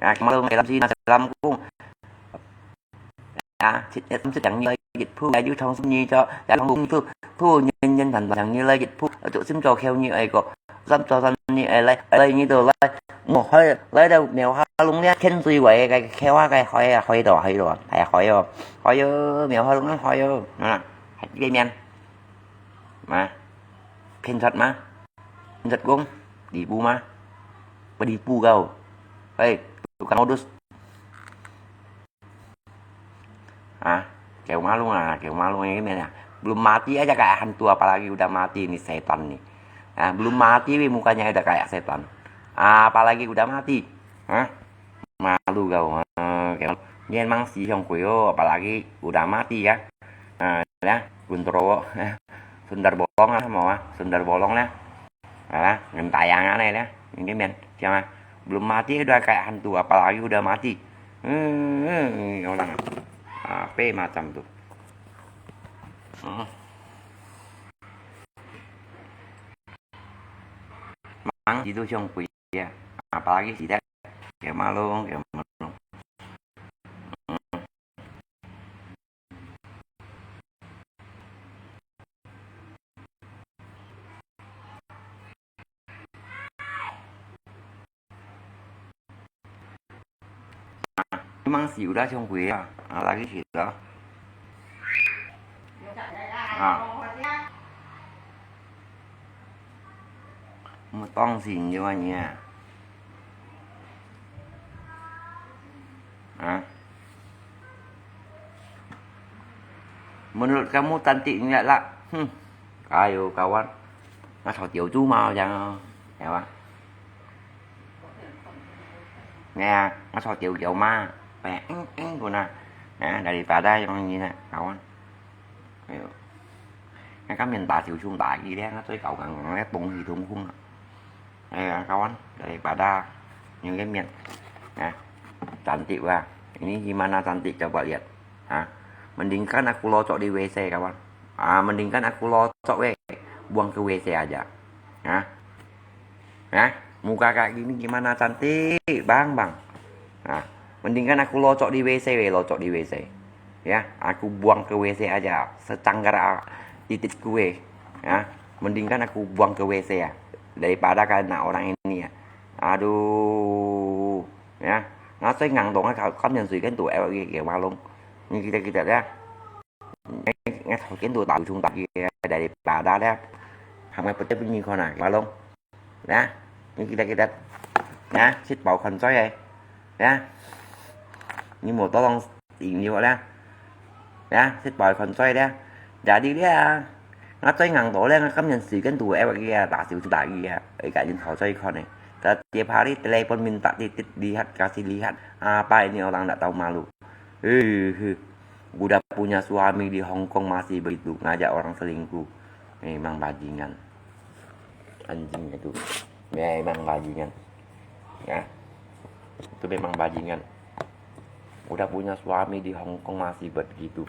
啊，九馬龍，哎，lâm si，lâm si，lâm cung。 啊，七月三十請你來日普，也有唱三二做，也唱普普普，認認真真請你來日普，做心做竅你愛過，三做三你愛來，來你都來，莫開，來到廟下弄了，千歲位个竅下个開啊，開到開到，哎開哦，開哦，廟下弄啊開哦，啊，還一個面，嘛，騙出嘛，騙出公，底部嘛，不底部个哦，哎，tukang modus。 Ha, keu malung ah, keu malung ini mana? Belum mati aja kayak hantu, apalagi udah mati ini setan nih. Ha, belum mati weh mukanya udah kayak setan. Apalagi udah mati. Ha? Malu kau. Ha, keu. Ini emang si Hiong Kui oh, apalagi udah mati ya. Ha, ya, Guntur Wowo. Sundar bolong lah mau ah, Sundar bolong lah. Ha, ngan tayang aneh lah. Ini men, siapa? Belum mati udah kayak hantu, apalagi udah mati. Hmm, orang apa macam tu. Hmm. Mang itu Hiong Kui ya, apalagi si Tek, keu malung, keu malung. Hmm. Memang si udah Hiong Kui ah, ah, lagi si udah. Ah. Mutong si nyo nya. Ah. Menurut kamu cantik enggak lah? Hmm. Ayo kawan. Nggak tahu dia cuma yang ya. Nè, nó so tiểu kiểu mà, phải eng eng của nè. Nè, daripada yang ini nè, kawan. Ayo. Nè, cái miền Tây tiểu chung đại gì đấy, nó tới cầu cẳng cẳng đấy, bông gì cũng không. Ayo, kawan, daripada những cái miền. Nè, cantik wah. Ini gimana cantik coba lihat. Ha? Mendingkan aku locok di W C, kawan. Ah, mendingkan aku locok weh, buang ke W C aja. Ha? Ha? Muka kayak gini gimana cantik, Bang, Bang? Ha? Mendingkan aku locok di W C weh, locok di W C. Ya, aku buang ke W C aja. Secangkara titik kue. Ya, mendingkan aku buang ke W C ya. Daripada kena orang ini ya. Aduh. Ya. Nó sẽ ngắn dòng cái khắp nhân sự cái tuổi eo cái kiểu mà luôn. Như kita kita ya. Nghe thôi cái tuổi tạo chung tạo kia đại ba đa đấy. Hàng ngày bật tiếp như con này mà luôn. Nè. 你記得記得，啊，食飽看嘴个，啊，你無多浪飲料咧，啊，食飽看嘴咧，jadi咧，啊，𠊎嘴硬到咧，𠊎今年時間都會个啊，打小打魚啊，會甲人討嘴看个，tapi tiap hari telepon minta titit lihat kasih lihat，apa ini orang ndak tahu malu. Heh, udah punya suami di Hong Kong masih begitu ngajak orang selingkuh. Memang bajingan. Anjing itu. Memang bajingan. Ya. Itu memang bajingan. Udah punya suami di Hong Kong masih begitu.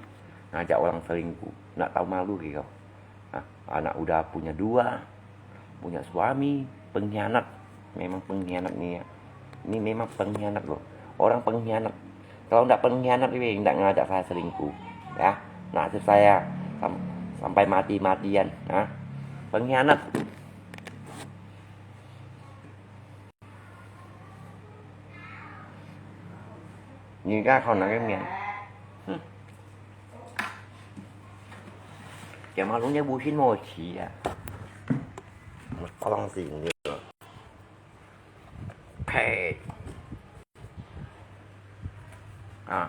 Ngajak orang selingkuh. Ndak tahu malu kau. Ah, anak udah punya dua, punya suami, pengkhianat. Memang pengkhianat ni, ya. Ini memang pengkhianat loh. Orang pengkhianat. Kalau ndak pengkhianat, dia ndak ngajak saya selingkuh. Ya, nasib saya sam- sampai mati-matian. Ha? Pengkhianat. 你家看哪个面？哼。Tiap malam dia bucin mau cia. Tolong sini. Hei. Ah.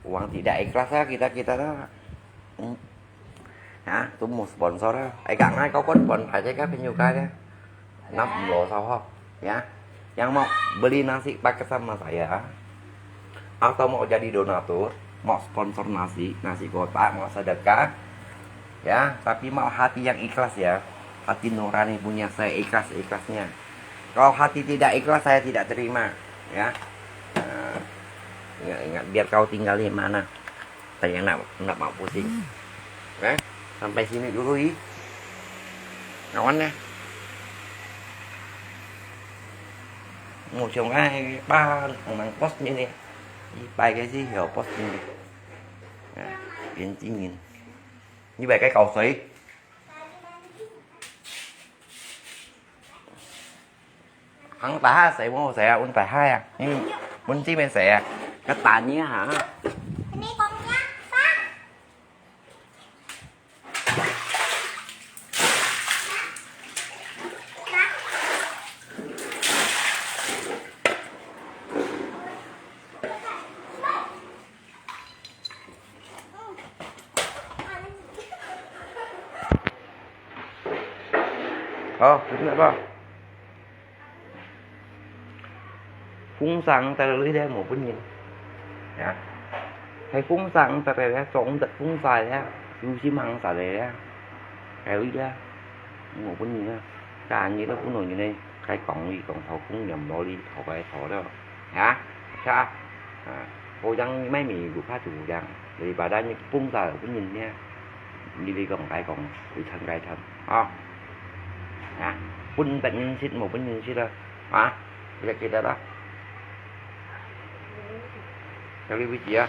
Uang tidak ikhlas lah kita-kita lah. Hmm. Ha, tu mau sponsor lah. Eh, kak ngai kau kon pon aja kah penyuka dia. Nam lo sao ho. Ya. Yang mau beli nasi paket sama saya. Atau mau jadi donatur, mau sponsor nasi, nasi kotak, mau sedekah. Ya, tapi mau hati yang ikhlas ya. Hati nurani punya saya ikhlas-ikhlasnya. Kalau hati tidak ikhlas, saya tidak terima. Ya. Nah, ingat-ingat, biar kau tinggal di mana. Saya nak, nak mau pusing. Eh, sampai sini dulu, ih. Kawan ya. Mau siang ai, ba, nang post ni ni. Ih, pai cái gì hiểu post ni. Nah, 眼睛眼。你买个口水。 行大下洗，我洗啊，阮大下啊，因為阮姊妹洗啊，較大呢哈。好，真个吧。風扇在這裡咧，無分人。呀，係風扇在這咧，裝得風扇咧，有心行在這咧，係裡咧，無分人啊。但你都不能呢，該講你講頭風涼無理，頭該頭了。 Ya, sa, ha, orang mai mi lupa tu yang, daripada ni pun sa pun ni ya, ni li kong kai kong, kai chan kai chan, ha, ha, pun tak nyin sit, mau pun nyin sit lah, ha, kita kita lah, cari biji ya.